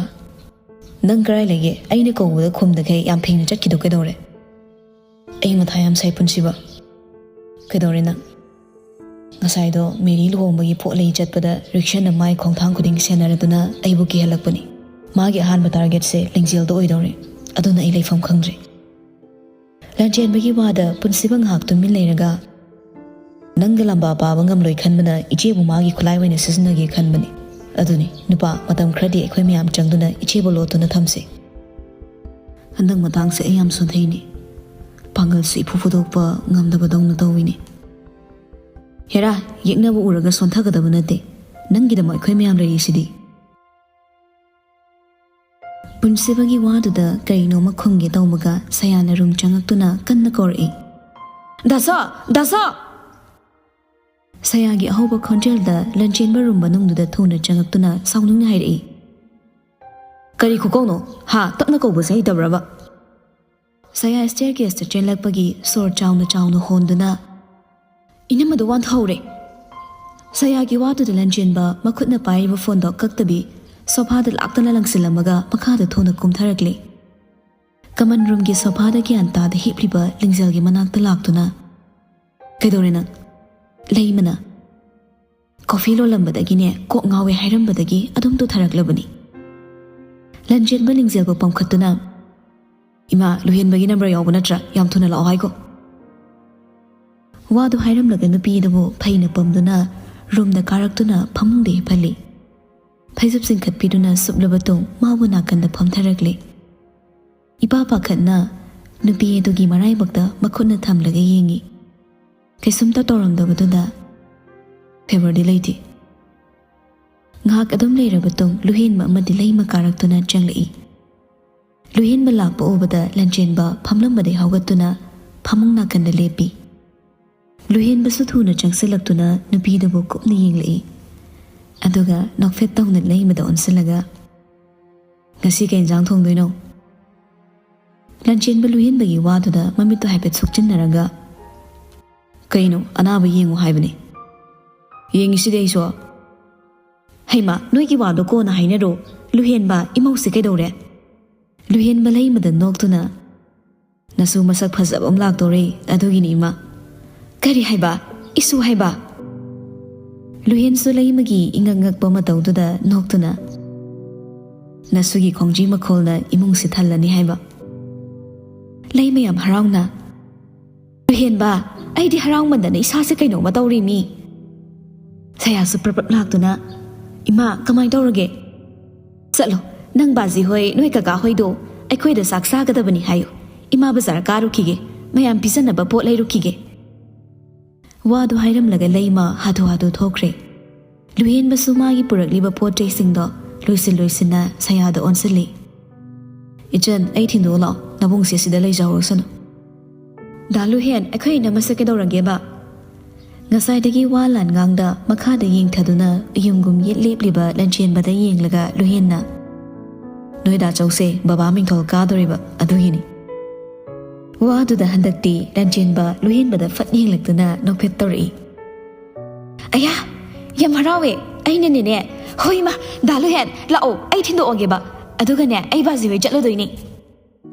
ꯅꯪ ꯀꯔꯥꯏ ꯂꯩꯒꯦ? ꯑꯩꯅ ꯀꯧꯕꯗ ꯈꯨꯝꯗꯈꯩ ꯌꯥꯝ ꯊꯦꯡꯅ ꯆꯠꯈꯤꯗꯣ ꯀꯩꯗꯧꯔꯦ?" "ꯑꯩ ꯃꯊꯥ ꯌꯥꯝ ꯁꯥꯏ, ꯄꯨꯟꯁꯤꯕ꯫" "ꯀꯩꯗꯧꯔꯦ ꯅꯪ?" "ꯉꯁꯥꯏꯗꯣ ꯃꯦꯔꯤ ꯂꯨꯍꯣꯡꯕꯒꯤ ꯄꯣꯠ ꯂꯩ ꯆꯠꯄꯗ ꯔꯤꯛꯁꯟꯅ ꯃꯥꯏ ꯈꯣꯡꯊꯥꯡ ꯈꯨꯗꯤꯡ ꯁꯦꯟꯅꯔꯗꯨꯅ ꯑꯩꯕꯨ ꯀꯤꯍꯜꯂꯛꯄꯅꯤ꯫ ꯃꯥꯒꯤ ꯑꯍꯥꯟꯕ ꯇꯥꯔꯒꯦꯠꯁꯦ ꯂꯤꯡꯖꯦꯜꯗꯣ ꯑꯣꯏꯗꯧꯔꯦ꯫ ꯑꯗꯨꯅ ꯑꯩ ꯂꯩꯐꯝ ꯈꯪꯗ꯭ꯔꯦ꯫" ꯂꯟꯆꯦꯟꯕꯒꯤ ꯋꯥꯗ ꯄꯨꯟꯁꯤꯕ ꯉꯥꯏꯍꯥꯛ ꯇꯨꯃꯤꯟ ꯂꯩꯔꯒ, "ꯅꯪꯒ ꯂꯝꯕꯥ ꯄꯥꯕ ꯉꯝꯂꯣꯏ ꯈꯟꯕꯅ ꯏꯆꯦꯕꯨ ꯃꯥꯒꯤ ꯈꯨꯠꯂꯥꯏ ꯑꯣꯏꯅ ꯁꯤꯖꯤꯟꯅꯒꯦ ꯈꯟꯕꯅꯤ꯫ ꯑꯗꯨꯅꯤ, ꯅꯨꯄꯥ, ꯃꯇꯝ ꯈꯔꯗꯤ ꯑꯩꯈꯣꯏ ꯃꯌꯥꯝ ꯆꯪꯗꯨꯅ ꯏꯆꯦꯕꯨ ꯂꯣꯠꯇꯨꯅ ꯊꯝꯁꯤ꯫ ꯍꯟꯗꯛ ꯃꯇꯥꯡꯁꯦ ꯑꯩ ꯌꯥꯝ ꯁꯣꯟꯊꯩꯅꯦ꯫ ꯄꯥꯡꯒꯜꯁꯨ ꯏꯐꯨ ꯐꯨꯗꯣꯛꯄ ꯉꯝꯗꯕꯗꯧꯅ ꯇꯧꯏꯅꯦ꯫" "ꯍꯦꯔꯥ, ꯌꯦꯛꯅꯕ ꯎꯔꯒ ꯁꯣꯟꯊꯒꯗꯕ ꯅꯠꯇꯦ꯫ ꯅꯪꯒꯤꯗꯃꯛ ꯑꯩꯈꯣꯏ ꯃꯌꯥꯝ ꯂꯩꯔꯤꯁꯤꯗꯤ꯫" ꯄꯨꯟꯁꯤꯕꯒꯤ ꯋꯥꯗꯨꯗ ꯀꯔꯤꯅꯣꯃ ꯈꯨꯝꯒꯦ ꯇꯧꯕꯒ ꯁꯌꯥꯅ ꯔꯨꯝ ꯆꯪꯉꯛꯇꯨꯅ ꯀꯟꯅ ꯀꯧꯔꯛꯏ꯫ "ꯗꯥꯁꯣ! ꯗꯥꯁꯣ!" ꯁꯌꯥꯒꯤ ꯑꯍꯧꯕ ꯈꯣꯟꯖꯦꯜꯗ ꯂꯟꯆꯦꯟꯕ ꯔꯨꯝ ꯃꯅꯨꯡꯗꯨꯗ ꯊꯨꯅ ꯆꯪꯉꯛꯇꯨꯅ ꯁꯥꯎꯅꯤꯡꯅ ꯍꯥꯏꯔꯛꯏ꯫ "ꯀꯔꯤ ꯈꯨꯀꯧꯅꯣ? ꯍꯥ? ꯇꯞꯅ ꯀꯧꯕꯁꯦ ꯍꯩꯇꯕ꯭ꯔꯕ?" ꯁꯌꯥ staircase ꯇ ꯆꯦꯜꯂꯛꯄꯒꯤ ꯁꯣꯔ ꯆꯥꯎꯅ ꯆꯥꯎꯅ ꯍꯣꯟꯗꯨꯅ, "ꯏꯅꯝꯃꯗꯣ ꯋꯥꯟꯊꯍꯧꯔꯦ!" ꯁꯌꯥꯒꯤ ꯋꯥꯗꯨꯗ ꯂꯟꯆꯦꯟꯕ ꯃꯈꯨꯠꯅ ꯄꯥꯏꯔꯤꯕ ꯐꯣꯟꯗꯣ ꯀꯛꯇꯕꯤ ꯁꯣꯐꯥꯗ ꯂꯥꯛꯇꯅ ꯂꯪꯁꯤꯜꯂꯝꯃꯒ ꯃꯈꯥꯗ ꯊꯨꯅ ꯀꯨꯝꯊꯔꯛꯂꯦ꯫ ꯀꯃꯟ ꯔꯨꯝꯒꯤ ꯁꯣꯐꯥꯗ ꯒ꯭ꯌꯥꯟ ꯇꯥꯗ ꯍꯤꯞꯂꯤꯕ ꯂꯤꯡꯖꯦꯜꯒꯤ ꯃꯅꯥꯛꯇ ꯂꯥꯛꯇꯨꯅ, "ꯀꯩꯗꯧꯔꯦ ꯅꯪ?" ꯂꯩꯃꯅ, "ꯀꯣꯐꯤ ꯂꯣꯜꯂꯝꯕꯗꯒꯤꯅꯦ ꯀꯣꯛ ꯉꯥꯎꯋꯦ ꯍꯥꯏꯔꯝꯕꯗꯒꯤ ꯑꯗꯨꯝ ꯇꯨꯊꯔꯛꯂꯕꯅꯤ꯫" ꯂꯟꯆꯦꯟꯕ ꯂꯤꯡꯖꯦꯜꯕꯨ ꯄꯝꯈꯠꯇꯨꯅ, "ꯏꯃꯥ, ꯂꯨꯍꯦꯟꯕꯒꯤ ꯅꯝꯕꯔ ꯌꯥꯎꯕ ꯅꯠꯇ꯭ꯔꯥ? ꯌꯥꯝ ꯊꯨꯅ ꯂꯥꯛꯑꯣ ꯍꯥꯏꯈꯣ꯫" ꯋꯥꯗꯨ ꯍꯥꯏꯔꯝꯂꯒ ꯅꯨꯄꯤ ꯑꯗꯨꯕꯨ ꯐꯩꯅ ꯄꯝꯗꯨꯅ ꯔꯨꯝꯗ ꯀꯥꯔꯛꯇꯨꯅ ꯐꯃꯨꯡꯗ ꯍꯤꯞꯍꯜꯂꯤ꯫ ꯐꯩꯖꯨꯞ ꯆꯤꯡꯈꯠꯄꯤꯗꯨꯅ ꯁꯨꯞꯂꯕ ꯇꯨꯡ ꯃꯥꯕꯨ ꯅꯥꯀꯟꯗ ꯐꯝꯊꯔꯛꯂꯦ꯫ ꯏꯄꯥ ꯄꯥꯈꯠꯅ ꯅꯨꯄꯤ ꯑꯗꯨꯒꯤ ꯃꯔꯥꯏꯕꯛꯇ ꯃꯈꯨꯠꯅ ꯊꯝꯂꯒ ꯌꯦꯡꯉꯤ꯫ ꯀꯩꯁꯨꯝꯇ ꯇꯧꯔꯝꯗꯕꯗꯨꯗ, "ꯐꯦꯕꯔꯗꯤ ꯂꯩꯇꯦ꯫" ꯉꯥꯏꯍꯥꯛ ꯑꯗꯨꯝ ꯂꯩꯔꯕ ꯇꯨꯡ ꯂꯨꯍꯦꯟꯕ ꯑꯃꯗꯤ ꯂꯩꯃ ꯀꯥꯔꯛꯇꯨꯅ ꯆꯪꯂꯛꯏ꯫ ꯂꯨꯍꯦꯟꯕ ꯂꯥꯛꯄ ꯎꯕꯗ ꯂꯟꯆꯦꯟꯕ ꯐꯝꯂꯝꯕꯗꯩ ꯍꯧꯒꯠꯇꯨꯅ ꯐꯃꯨꯡ ꯅꯥꯀꯟꯗ ꯂꯦꯞꯄꯤ꯫ ꯂꯨꯍꯦꯟꯕꯁꯨ ꯊꯨꯅ ꯆꯪꯁꯤꯜꯂꯛꯇꯨꯅ ꯅꯨꯄꯤꯗꯨꯕꯨ ꯀꯨꯞꯅ ꯌꯦꯡꯂꯛꯏ꯫ ꯑꯗꯨꯒ ꯅꯣꯛꯐꯦꯠ ꯇꯧꯅ ꯂꯩꯃꯗ ꯑꯣꯟꯁꯤꯜꯂꯒ, "ꯉꯁꯤ ꯀꯩ ꯏꯟꯖꯥꯡ ꯊꯣꯡꯗꯣꯏꯅꯣ?" ꯂꯟꯆꯦꯟꯕ ꯂꯨꯍꯦꯟꯕꯒꯤ ꯋꯥꯗꯨꯗ ꯃꯃꯤꯠꯇꯣ ꯍꯥꯏꯐꯦꯠ ꯁꯨꯛꯆꯤꯟꯅꯔꯒ, "ꯀꯩꯅꯣ, ꯑꯅꯥꯕ ꯌꯦꯡꯉꯨ ꯍꯥꯏꯕꯅꯦ꯫" "ꯌꯦꯡꯉꯤꯁꯤꯗꯤ ꯑꯩꯁꯨ꯫" "ꯍꯩꯃꯥ, ꯅꯣꯏꯒꯤ ꯋꯥꯗꯣ ꯀꯣꯟꯅ ꯍꯥꯏꯅꯔꯣ꯫ ꯂꯨꯍꯦꯟꯕ, ꯏꯃꯧꯁꯦ ꯀꯩꯗꯧꯔꯦ?" ꯂꯨꯍꯦꯟꯕ ꯂꯩꯃꯗ ꯅꯣꯛꯇꯨꯅ, "ꯅꯁꯨ ꯃꯁꯛ ꯐꯖꯕ ꯑꯃ ꯂꯥꯛꯇꯧꯔꯦ, ꯑꯗꯨꯒꯤꯅꯤ ꯏꯃꯥ꯫" "ꯀꯔꯤ ꯍꯥꯏꯕ? ꯏꯁꯨ ꯍꯥꯏꯕ?" ꯂꯨꯍꯦꯟꯁꯨ ꯂꯩꯃꯒꯤ ꯏꯉꯛ ꯉꯛꯄ ꯃꯇꯧꯗꯨꯗ ꯅꯣꯛꯇꯨꯅ, "ꯅꯁꯨꯒꯤ ꯈꯣꯡꯖꯤ ꯃꯈꯣꯜꯅ ꯏꯃꯨꯡꯁꯤ ꯊꯜꯂꯅꯤ ꯍꯥꯏꯕ꯫" ꯂꯩꯃ ꯌꯥꯝ ꯍꯔꯥꯎꯅ, "ꯂꯨꯍꯦꯟꯕ, ꯑꯩꯗꯤ ꯍꯔꯥꯎꯃꯟꯗꯅ ꯏꯁꯥꯁꯦ ꯀꯩꯅꯣꯝꯃ ꯇꯧꯔꯤꯃꯤ꯫" ꯁꯌꯥꯁꯨ ꯄ꯭ꯔꯞ ꯄ꯭ꯔꯞ ꯂꯥꯛꯇꯨꯅ, "ꯏꯃꯥ, ꯀꯃꯥꯏ ꯇꯧꯔꯒꯦ?" "ꯆꯠꯂꯣ, ꯅꯪ ꯕꯥꯖꯤ ꯍꯣꯏ, ꯅꯣꯏ ꯀꯀꯥ ꯍꯣꯏꯗꯣ ꯑꯩꯈꯣꯏꯗ ꯆꯥꯛ ꯆꯥꯒꯗꯕꯅꯤ ꯍꯥꯏꯌꯨ꯫ ꯏꯃꯥ ꯕꯖꯥꯔ ꯀꯥꯔꯨꯈꯤꯒꯦ, ꯃꯌꯥꯝ ꯄꯤꯖꯅꯕ ꯄꯣꯠ ꯂꯩꯔꯨꯈꯤꯒꯦ꯫" ꯋꯥꯗꯨ ꯍꯥꯏꯔꯝꯂꯒ ꯂꯩꯃ ꯍꯥꯊꯨ ꯍꯥꯊꯨ ꯊꯣꯛꯈ꯭ꯔꯦ꯫ ꯂꯨꯍꯦꯟꯕꯁꯨ ꯃꯥꯒꯤ ꯄꯨꯔꯛꯂꯤꯕ ꯄꯣꯠ ꯆꯩꯁꯤꯡꯗꯣ ꯂꯣꯏꯁꯤꯟ ꯂꯣꯏꯁꯤꯟꯅ ꯁꯌꯥꯗ ꯑꯣꯟꯁꯤꯜꯂꯤ꯫ "ꯏꯆꯟ, ꯑꯩ ꯊꯤꯟꯗꯣꯛꯑ ꯂꯥꯛꯑꯣ, ꯅꯕꯨꯡꯁꯦ ꯁꯤꯗ ꯂꯩꯖꯍꯧꯔꯁꯅꯨ꯫" "ꯗꯥ ꯂꯨꯍꯦꯟ, ꯑꯩꯈꯣꯏ ꯏꯅꯝꯃꯁꯦ ꯀꯩꯗꯧꯔꯒꯦꯕ?" ꯉꯁꯥꯏꯗꯒꯤ ꯋꯥ ꯂꯥꯟ ꯉꯥꯡꯗ ꯃꯈꯥꯗ ꯌꯦꯡꯊꯗꯨꯅ ꯎꯌꯨꯝꯒꯨꯝ ꯌꯦꯠ ꯂꯦꯞꯂꯤꯕ ꯂꯟꯆꯦꯟꯕꯗ ꯌꯦꯡꯂꯒ ꯂꯨꯍꯦꯟꯅ, "ꯅꯣꯏ ꯗꯥ ꯆꯧꯁꯦ ꯕꯕꯥ ꯃꯤꯡꯊꯣꯜ ꯀꯥꯗꯣꯔꯤꯕ ꯑꯗꯨꯒꯤꯅꯤ꯫" ꯋꯥꯗꯨꯗ ꯍꯟꯗꯛꯇꯤ ꯂꯟꯆꯦꯟꯕ ꯂꯨꯍꯦꯟꯕꯗ ꯐꯠ ꯌꯦꯡꯂꯛꯇꯨꯅ ꯅꯣꯛꯐꯦꯠ ꯇꯧꯔꯛꯏ꯫ "ꯑꯌꯥ, ꯌꯥꯝ ꯍꯔꯥꯎꯋꯦ꯫ ꯑꯩꯅꯅꯦꯅꯦ, ꯍꯣꯏ ꯏꯃꯥ, ꯗꯥ ꯂꯨꯍꯦꯟ, ꯂꯥꯛꯑꯣ, ꯑꯩ ꯊꯤꯟꯗꯣꯛꯑꯒꯦꯕ꯫ ꯑꯗꯨꯒꯅꯦ, ꯑꯩ ꯕꯥꯖꯤ ꯍꯣꯏ ꯆꯠꯂꯨꯗꯣꯏꯅꯤ꯫"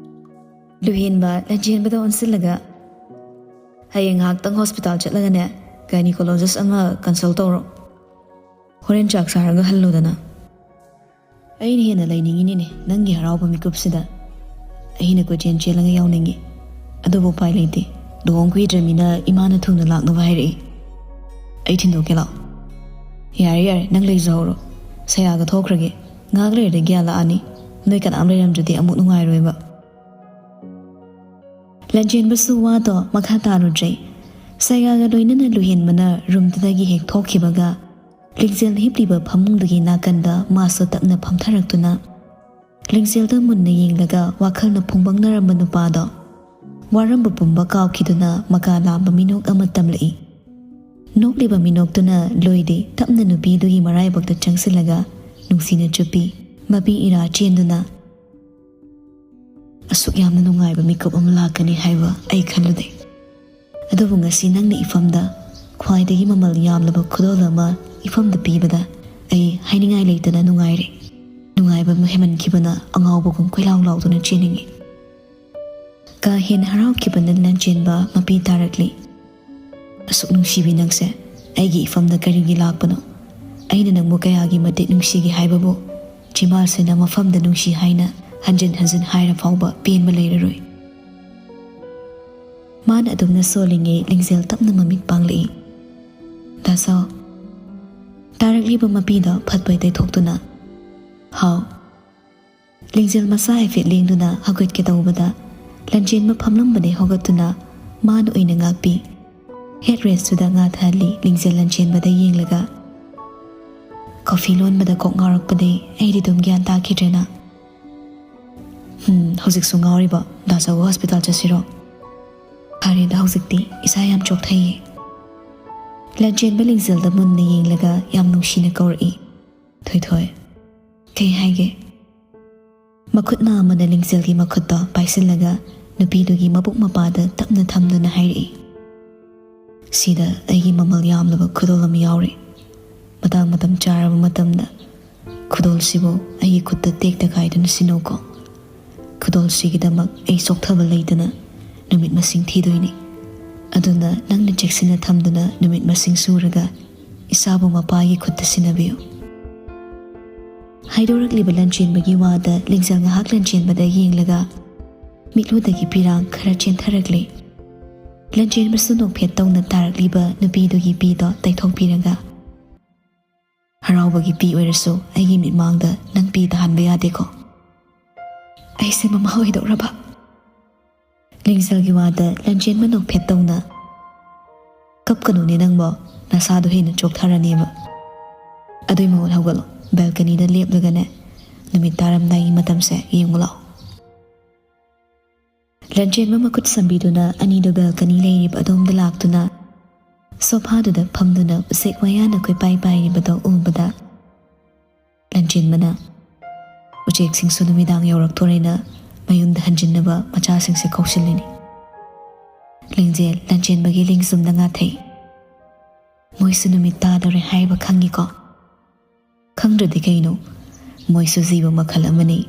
ꯂꯨꯍꯦꯟꯕ ꯂꯟꯆꯦꯟꯕꯗ ꯑꯣꯟꯁꯤꯜꯂꯒ, "ꯍꯌꯦꯡ ꯉꯥꯏꯍꯥꯛꯇꯪ ꯍꯣꯁꯄꯤꯇꯥꯜ ꯆꯠꯂꯒꯅꯦ, ꯒꯥꯏꯅꯤꯀꯣꯂꯣꯖꯤꯁ ꯑꯃ ꯀꯟꯁꯜ ꯇꯧꯔꯣ꯫ ꯍꯣꯔꯦꯟ ꯆꯥꯛ ꯆꯥꯔꯒ ꯍꯜꯂꯣꯗꯅ꯫" "ꯑꯩꯅ ꯍꯦꯟꯅ ꯂꯩꯅꯤꯡꯉꯤꯅꯤꯅꯦ ꯅꯪꯒꯤ ꯍꯔꯥꯎꯕ ꯃꯤꯀꯨꯞꯁꯤꯗ꯫ ꯑꯩꯅ ꯀꯣꯏꯆꯦꯟ ꯆꯦꯜꯂꯒ ꯌꯥꯎꯅꯤꯡꯉꯤ꯫ ꯑꯗꯨꯕꯨ ꯎꯄꯥꯏ ꯂꯩꯇꯦ꯫ ꯂꯨꯍꯣꯡ ꯀꯨꯏꯗ꯭ꯔꯃꯤꯅ ꯏꯃꯥꯅ ꯊꯨꯅ ꯂꯥꯛꯅꯕ ꯍꯥꯏꯔꯛꯏ꯫ ꯑꯩ ꯊꯤꯟꯗꯣꯛꯀꯦ ꯂꯥꯛꯑꯣ꯫" "ꯌꯥꯔꯦ, ꯌꯥꯔꯦ, ꯅꯪ ꯂꯩꯖꯍꯧꯔꯣ꯫ ꯁꯌꯥꯒ ꯊꯣꯛꯈ꯭ꯔꯒꯦ꯫ ꯉꯥꯏꯍꯥꯛ ꯂꯩꯔꯗꯤ ꯒ꯭ꯌꯥꯟ ꯂꯥꯛꯑꯅꯤ꯫ ꯅꯣꯏ ꯀꯅꯥꯝ ꯂꯩꯔꯝꯗ꯭ꯔꯗꯤ ꯑꯃꯨꯛ ꯅꯨꯡꯉꯥꯏꯔꯣꯏꯕ꯫" ꯂꯟꯆꯦꯟꯕꯁꯨ ꯋꯥꯗꯣ ꯃꯈꯥ ꯇꯥꯔꯨꯗ꯭ꯔꯦ꯫ ꯁꯌꯥꯒ ꯂꯣꯏꯅꯅ ꯂꯨꯍꯦꯟꯕꯅ ꯔꯨꯝꯗꯨꯗꯒꯤ ꯍꯦꯛ ꯊꯣꯛꯈꯤꯕꯒ, ꯂꯤꯡꯖꯦꯜ ꯍꯤꯞꯂꯤꯕ ꯐꯃꯨꯡꯗꯨꯒꯤ ꯅꯥꯀꯟꯗ ꯃꯥꯁꯨ ꯇꯞꯅ ꯐꯝꯊꯔꯛꯇꯨꯅ, ꯂꯤꯡꯖꯦꯜꯗ ꯃꯨꯟꯅ ꯌꯦꯡꯂꯒ ꯋꯥꯈꯜꯅ ꯐꯨꯡꯕꯪꯅꯔꯝꯕ ꯅꯨꯄꯥꯗꯣ ꯋꯥꯔꯝꯕ ꯄꯨꯝꯕ ꯀꯥꯎꯈꯤꯗꯨꯅ ꯃꯀꯥ ꯂꯥꯝꯕ ꯃꯤꯅꯣꯛ ꯑꯃ ꯇꯝꯂꯛꯏ꯫ ꯅꯣꯛꯂꯤꯕ ꯃꯤꯅꯣꯛꯇꯨꯅ ꯂꯣꯏꯗꯦ ꯇꯞꯅ ꯅꯨꯄꯤꯗꯨꯒꯤ ꯃꯔꯥꯏꯕꯛꯇ ꯆꯪꯁꯤꯜꯂꯒ ꯅꯨꯡꯁꯤꯅ ꯆꯨꯞꯄꯤ꯫ ꯃꯄꯤ ꯏꯔꯥ ꯆꯦꯟꯗꯨꯅ, "ꯑꯁꯨꯛ ꯌꯥꯝꯅ ꯅꯨꯡꯉꯥꯏꯕ ꯃꯤꯀꯨꯞ ꯑꯃ ꯂꯥꯛꯀꯅꯤ ꯍꯥꯏꯕ ꯑꯩ ꯈꯜꯂꯨꯗꯦ꯫ ꯑꯗꯨꯕꯨ ꯉꯁꯤ ꯅꯪꯅ ꯏꯐꯝꯗ ꯈ꯭ꯋꯥꯏꯗꯒꯤ ꯃꯃꯜ ꯌꯥꯝꯂꯕ ꯈꯨꯗꯣꯜ ꯑꯃ ꯏꯐꯝꯗ ꯄꯤꯕꯗ ꯑꯩ ꯍꯥꯏꯅꯤꯡꯉꯥꯏ ꯂꯩꯇꯅ ꯅꯨꯡꯉꯥꯏꯔꯦ꯫ ꯅꯨꯡꯉꯥꯏꯕ ꯑꯃ ꯍꯦꯟꯃꯟꯈꯤꯕꯅ ꯑꯉꯥꯎꯕꯒꯨꯝ ꯀꯣꯏꯂꯥꯎ ꯂꯥꯎꯗꯨꯅ ꯆꯦꯟꯅꯤꯡꯏ꯫" ꯀꯥ ꯍꯦꯟꯅ ꯍꯔꯥꯎꯈꯤꯕꯅ ꯂꯟꯆꯦꯟꯕ ꯃꯄꯤ ꯇꯥꯔꯛꯂꯤ꯫ "ꯑꯁꯨꯛ ꯅꯨꯡꯁꯤꯕꯤ ꯅꯪꯁꯦ ꯑꯩꯒꯤ ꯏꯐꯝꯗ ꯀꯔꯤꯒꯤ ꯂꯥꯛꯄꯅꯣ? ꯑꯩꯅ ꯅꯪꯕꯨ ꯀꯌꯥꯒꯤ ꯃꯇꯤꯛ ꯅꯨꯡꯁꯤꯒꯦ ꯍꯥꯏꯕꯕꯨ ꯆꯤꯃꯥꯜꯁꯤꯅ ꯃꯐꯝꯗ ꯅꯨꯡꯁꯤ ꯍꯥꯏꯅ ꯍꯟꯖꯤꯟ ꯍꯟꯖꯤꯟ ꯍꯥꯏꯔ ꯐꯥꯎꯕ ꯄꯦꯟꯕ ꯂꯩꯔꯔꯣꯏ꯫" ꯃꯥꯅ ꯑꯗꯨꯝꯅ ꯁꯣꯜꯂꯤꯉꯩ ꯂꯤꯡꯖꯦꯜ ꯇꯞꯅ ꯃꯃꯤꯠ ꯄꯥꯡꯂꯛꯏ꯫ "ꯗꯥꯁꯥꯎ꯫" ꯇꯥꯔꯛꯂꯤꯕ ꯃꯄꯤꯗ ꯐꯠ ꯄꯩ ꯇꯩꯊꯣꯛꯇꯨꯅ, "ꯍꯥꯎ꯫" ꯂꯤꯡꯖꯦꯜ ꯃꯁꯥ ꯍꯥꯏꯐꯦꯠ ꯂꯦꯡꯗꯨꯅ ꯍꯧꯒꯠꯀꯦ ꯇꯧꯕꯗ, ꯂꯟꯆꯦꯟꯕ ꯐꯝꯂꯝꯕꯗꯩ ꯍꯧꯒꯠꯇꯨꯅ ꯃꯥꯅ ꯑꯣꯏꯅ ꯉꯥꯛꯄꯤ꯫ ꯍꯦꯠ ꯔꯦꯁꯇꯨꯗ ꯉꯥ ꯊꯥꯍꯜꯂꯤ ꯂꯤꯡꯖꯦꯜ ꯂꯟꯆꯦꯟꯕꯗ ꯌꯦꯡꯂꯒ꯫ "ꯀꯣꯐꯤ ꯂꯣꯟꯕꯗ ꯀꯣꯛ ꯉꯥꯎꯔꯛꯄꯗꯩ ꯑꯩꯗꯤ ꯑꯗꯨꯝ ꯒ꯭ꯌꯥꯟ ꯇꯥꯈꯤꯗ꯭ꯔꯦꯅ꯫" ꯎꯝ, ꯍꯧꯖꯤꯛꯁꯨ ꯉꯥꯎꯔꯤꯕꯣ? ꯗꯥ ꯆꯧꯒ ꯍꯣꯁꯄꯤꯇꯥꯜ ꯆꯠꯁꯤꯔꯣ? ꯐꯔꯦꯗ, ꯍꯧꯖꯤꯛꯇꯤ ꯏꯁꯥ ꯌꯥꯝ ꯆꯣꯛꯊꯩꯌꯦ꯫ ꯂꯟꯆꯦꯟꯕ ꯂꯤꯡꯖꯦꯜꯗ ꯃꯨꯟꯅ ꯌꯦꯡꯂꯒ ꯌꯥꯝ ꯅꯨꯡꯁꯤꯅ ꯀꯧꯔꯛꯏ, "ꯊꯣꯏꯊꯣꯏ"꯫ "ꯀꯩ ꯍꯥꯏꯒꯦ?" ꯃꯈꯨꯠ ꯅꯥꯝꯃꯅ ꯂꯤꯡꯖꯦꯜꯒꯤ ꯃꯈꯨꯠꯇꯣ ꯄꯥꯏꯁꯤꯜꯂꯒ ꯅꯨꯄꯤꯗꯨꯒꯤ ꯃꯕꯨꯛ ꯃꯄꯥꯗ ꯇꯞꯅ ꯊꯝꯗꯨꯅ ꯍꯥꯏꯔꯛꯏ, "ꯁꯤꯗ ꯑꯩꯒꯤ ꯃꯃꯜ ꯌꯥꯝꯂꯕ ꯈꯨꯗꯣꯜ ꯑꯃ ꯌꯥꯎꯔꯤ꯫ ꯃꯇꯥꯡ ꯃꯇꯝ ꯆꯥꯔꯕ ꯃꯇꯝꯗ ꯈꯨꯗꯣꯜꯁꯤꯕꯨ ꯑꯩꯒꯤ ꯈꯨꯠꯇ ꯇꯦꯛꯇ ꯀꯥꯏꯗꯅ ꯁꯤꯟꯅꯧꯀꯣ꯫ ꯈꯨꯗꯣꯜꯁꯤꯒꯤꯗꯃꯛ ꯑꯩ ꯆꯣꯛꯊꯕ ꯂꯩꯇꯅ ꯅꯨꯃꯤꯠ ꯃꯁꯤꯡ ꯊꯤꯗꯣꯏꯅꯤ꯫ ꯑꯗꯨꯅ ꯅꯪꯅ ꯆꯦꯛꯁꯤꯟꯅ ꯊꯝꯗꯨꯅ ꯅꯨꯃꯤꯠ ꯃꯁꯤꯡ ꯁꯨꯔꯒ ꯏꯁꯥꯕꯨ ꯃꯄꯥꯒꯤ ꯈꯨꯠꯇ ꯁꯤꯟꯅꯕꯤꯌꯨ"꯫ ꯍꯥꯏꯗꯣꯔꯛꯂꯤꯕ ꯂꯟꯆꯦꯟꯕꯒꯤ ꯋꯥꯗ ꯂꯤꯡꯖꯦꯜ ꯉꯥꯏꯍꯥꯛ ꯂꯟꯆꯦꯟꯕꯗ ꯌꯦꯡꯂꯒ ꯃꯤꯠꯂꯨꯗꯒꯤ ꯄꯤꯔꯥꯡ ꯈꯔ ꯆꯦꯟꯊꯔꯛꯂꯦ꯫ ꯂꯟꯆꯦꯟꯕꯁꯨ ꯅꯣꯛꯐꯦꯠ ꯇꯧꯅ ꯇꯥꯔꯛꯂꯤꯕ ꯅꯨꯄꯤꯗꯨꯒꯤ ꯄꯤꯗꯣ ꯇꯩꯊꯣꯛꯄꯤꯔꯒ, "ꯍꯔꯥꯎꯕꯒꯤ ꯄꯤ ꯑꯣꯏꯔꯁꯨ ꯑꯩꯒꯤ ꯃꯤꯠꯃꯥꯡꯗ ꯅꯪ ꯄꯤ ꯇꯥꯍꯟꯕ ꯌꯥꯗꯦꯀꯣ"꯫ ꯑꯩꯁꯦ ꯃꯃꯥ ꯑꯣꯏꯗꯧꯔꯕ? ꯂꯤꯡꯖꯦꯜꯒꯤ ꯋꯥꯗ ꯂꯟꯆꯦꯟꯕ ꯅꯣꯛꯐꯦꯠ ꯇꯧꯅ, "ꯀꯞꯀꯅꯨꯅꯦ ꯅꯪꯕꯣ, ꯅꯁꯥꯗꯣ ꯍꯦꯟꯅ ꯆꯣꯛꯊꯔꯅꯦꯕ꯫ ꯑꯗꯨꯏ ꯃꯍꯨꯠ ꯍꯧꯒꯠꯂꯣ, ꯕꯦꯜꯀꯅꯤꯗ ꯂꯦꯞꯂꯒꯅꯦ, ꯅꯨꯃꯤꯠ ꯇꯥꯔꯝꯗꯥꯏꯒꯤ ꯃꯇꯝꯁꯦ ꯌꯦꯡꯉꯨ ꯂꯥꯛꯑꯣ"꯫ ꯂꯟꯆꯦꯟꯕ ꯃꯈꯨꯠ ꯁꯝꯕꯤꯗꯨꯅ ꯑꯅꯤꯗꯨ ꯕꯦꯜꯀꯅꯤ ꯂꯩꯔꯤꯕ ꯑꯗꯣꯝꯗ ꯂꯥꯛꯇꯨꯅ ꯁꯣꯐꯥꯗꯨꯗ ꯐꯝꯗꯨꯅ ꯎꯆꯦꯛ ꯋꯥꯌꯥꯅ ꯀꯣꯏꯄꯥꯏ ꯄꯥꯏꯔꯤꯕꯗꯣ ꯎꯕꯗ ꯂꯟꯆꯦꯟꯕꯅ, "ꯎꯆꯦꯛꯁꯤꯡꯁꯨ ꯅꯨꯃꯤꯗꯥꯡ ꯌꯧꯔꯛꯇꯣꯔꯦꯅ ꯃꯌꯨꯝꯗ ꯍꯟꯖꯤꯟꯅꯕ ꯃꯆꯥꯁꯤꯡꯁꯦ ꯀꯧꯁꯤꯜꯂꯤꯅꯤ"꯫ ꯂꯤꯡꯖꯦꯜ ꯂꯟꯆꯦꯟꯕꯒꯤ ꯂꯦꯡꯖꯨꯝꯗ ꯉꯥꯊꯩ꯫ "ꯃꯣꯏꯁꯨ ꯅꯨꯃꯤꯠ ꯇꯥꯗꯣꯔꯦ ꯍꯥꯏꯕ ꯈꯪꯉꯤꯀꯣ"꯫ "ꯈꯪꯗ꯭ꯔꯗꯤ ꯀꯩꯅꯣ? ꯃꯣꯏꯁꯨ ꯖꯤꯕ ꯃꯈꯜ ꯑꯃꯅꯤ꯫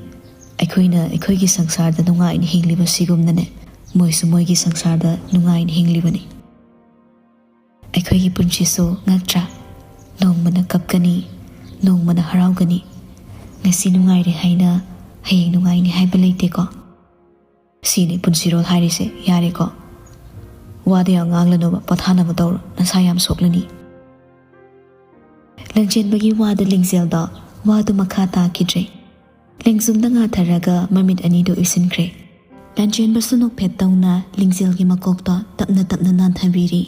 ꯑꯩꯈꯣꯏꯅ ꯑꯩꯈꯣꯏꯒꯤ ꯁꯪꯁꯥꯔꯗ ꯅꯨꯡꯉꯥꯏꯅ ꯍꯤꯡꯂꯤꯕꯁꯤꯒꯨꯝꯅꯅꯦ, ꯃꯣꯏꯁꯨ ꯃꯣꯏꯒꯤ ꯁꯪꯁꯥꯔꯗ ꯅꯨꯡꯉꯥꯏꯅ ꯍꯤꯡꯂꯤꯕꯅꯤ꯫ ꯑꯩꯈꯣꯏꯒꯤ ꯄꯨꯟꯁꯤꯁꯨ ꯉꯛꯇ꯭ꯔꯥ? ꯅꯣꯡꯃꯅ ꯀꯞꯀꯅꯤ, ꯅꯣꯡꯃꯅ ꯍꯔꯥꯎꯒꯅꯤ꯫ ꯉꯁꯤ ꯅꯨꯡꯉꯥꯏꯔꯦ ꯍꯥꯏꯅ ꯍꯌꯦꯡ ꯅꯨꯡꯉꯥꯏꯅꯤ ꯍꯥꯏꯕ ꯂꯩꯇꯦꯀꯣ꯫ ꯁꯤꯅꯤ ꯄꯨꯟꯁꯤꯔꯣꯜ ꯍꯥꯏꯔꯤꯁꯦ꯫ ꯌꯥꯔꯦꯀꯣ, ꯋꯥꯗ ꯌꯥꯝ ꯉꯥꯡꯂꯅꯨꯕ, ꯄꯣꯊꯥꯅꯕ ꯇꯧꯔꯣ, ꯅꯁꯥ ꯌꯥꯝ ꯁꯣꯛꯂꯅꯤ"꯫ ꯂꯟꯆꯦꯟꯕꯒꯤ ꯋꯥꯗ ꯂꯤꯡꯖꯦꯜꯗꯣ ꯋꯥꯗꯨ ꯃꯈꯥ ꯇꯥꯈꯤꯗ꯭ꯔꯦ꯫ ꯂꯦꯡꯖꯨꯝꯗ ꯉꯥꯊꯔꯒ ꯃꯃꯤꯠ ꯑꯅꯤꯗꯨ ꯎꯏꯁꯤꯟꯈ꯭ꯔꯦ꯫ ꯂꯟꯆꯦꯟꯕꯁꯨ ꯅꯣꯛꯐꯦꯠ ꯇꯧꯅ ꯂꯤꯡꯖꯦꯜꯒꯤ ꯃꯀꯣꯛꯇꯣ ꯇꯞꯅ ꯇꯞꯅ ꯅꯥꯟꯊꯕꯤꯔꯤ꯫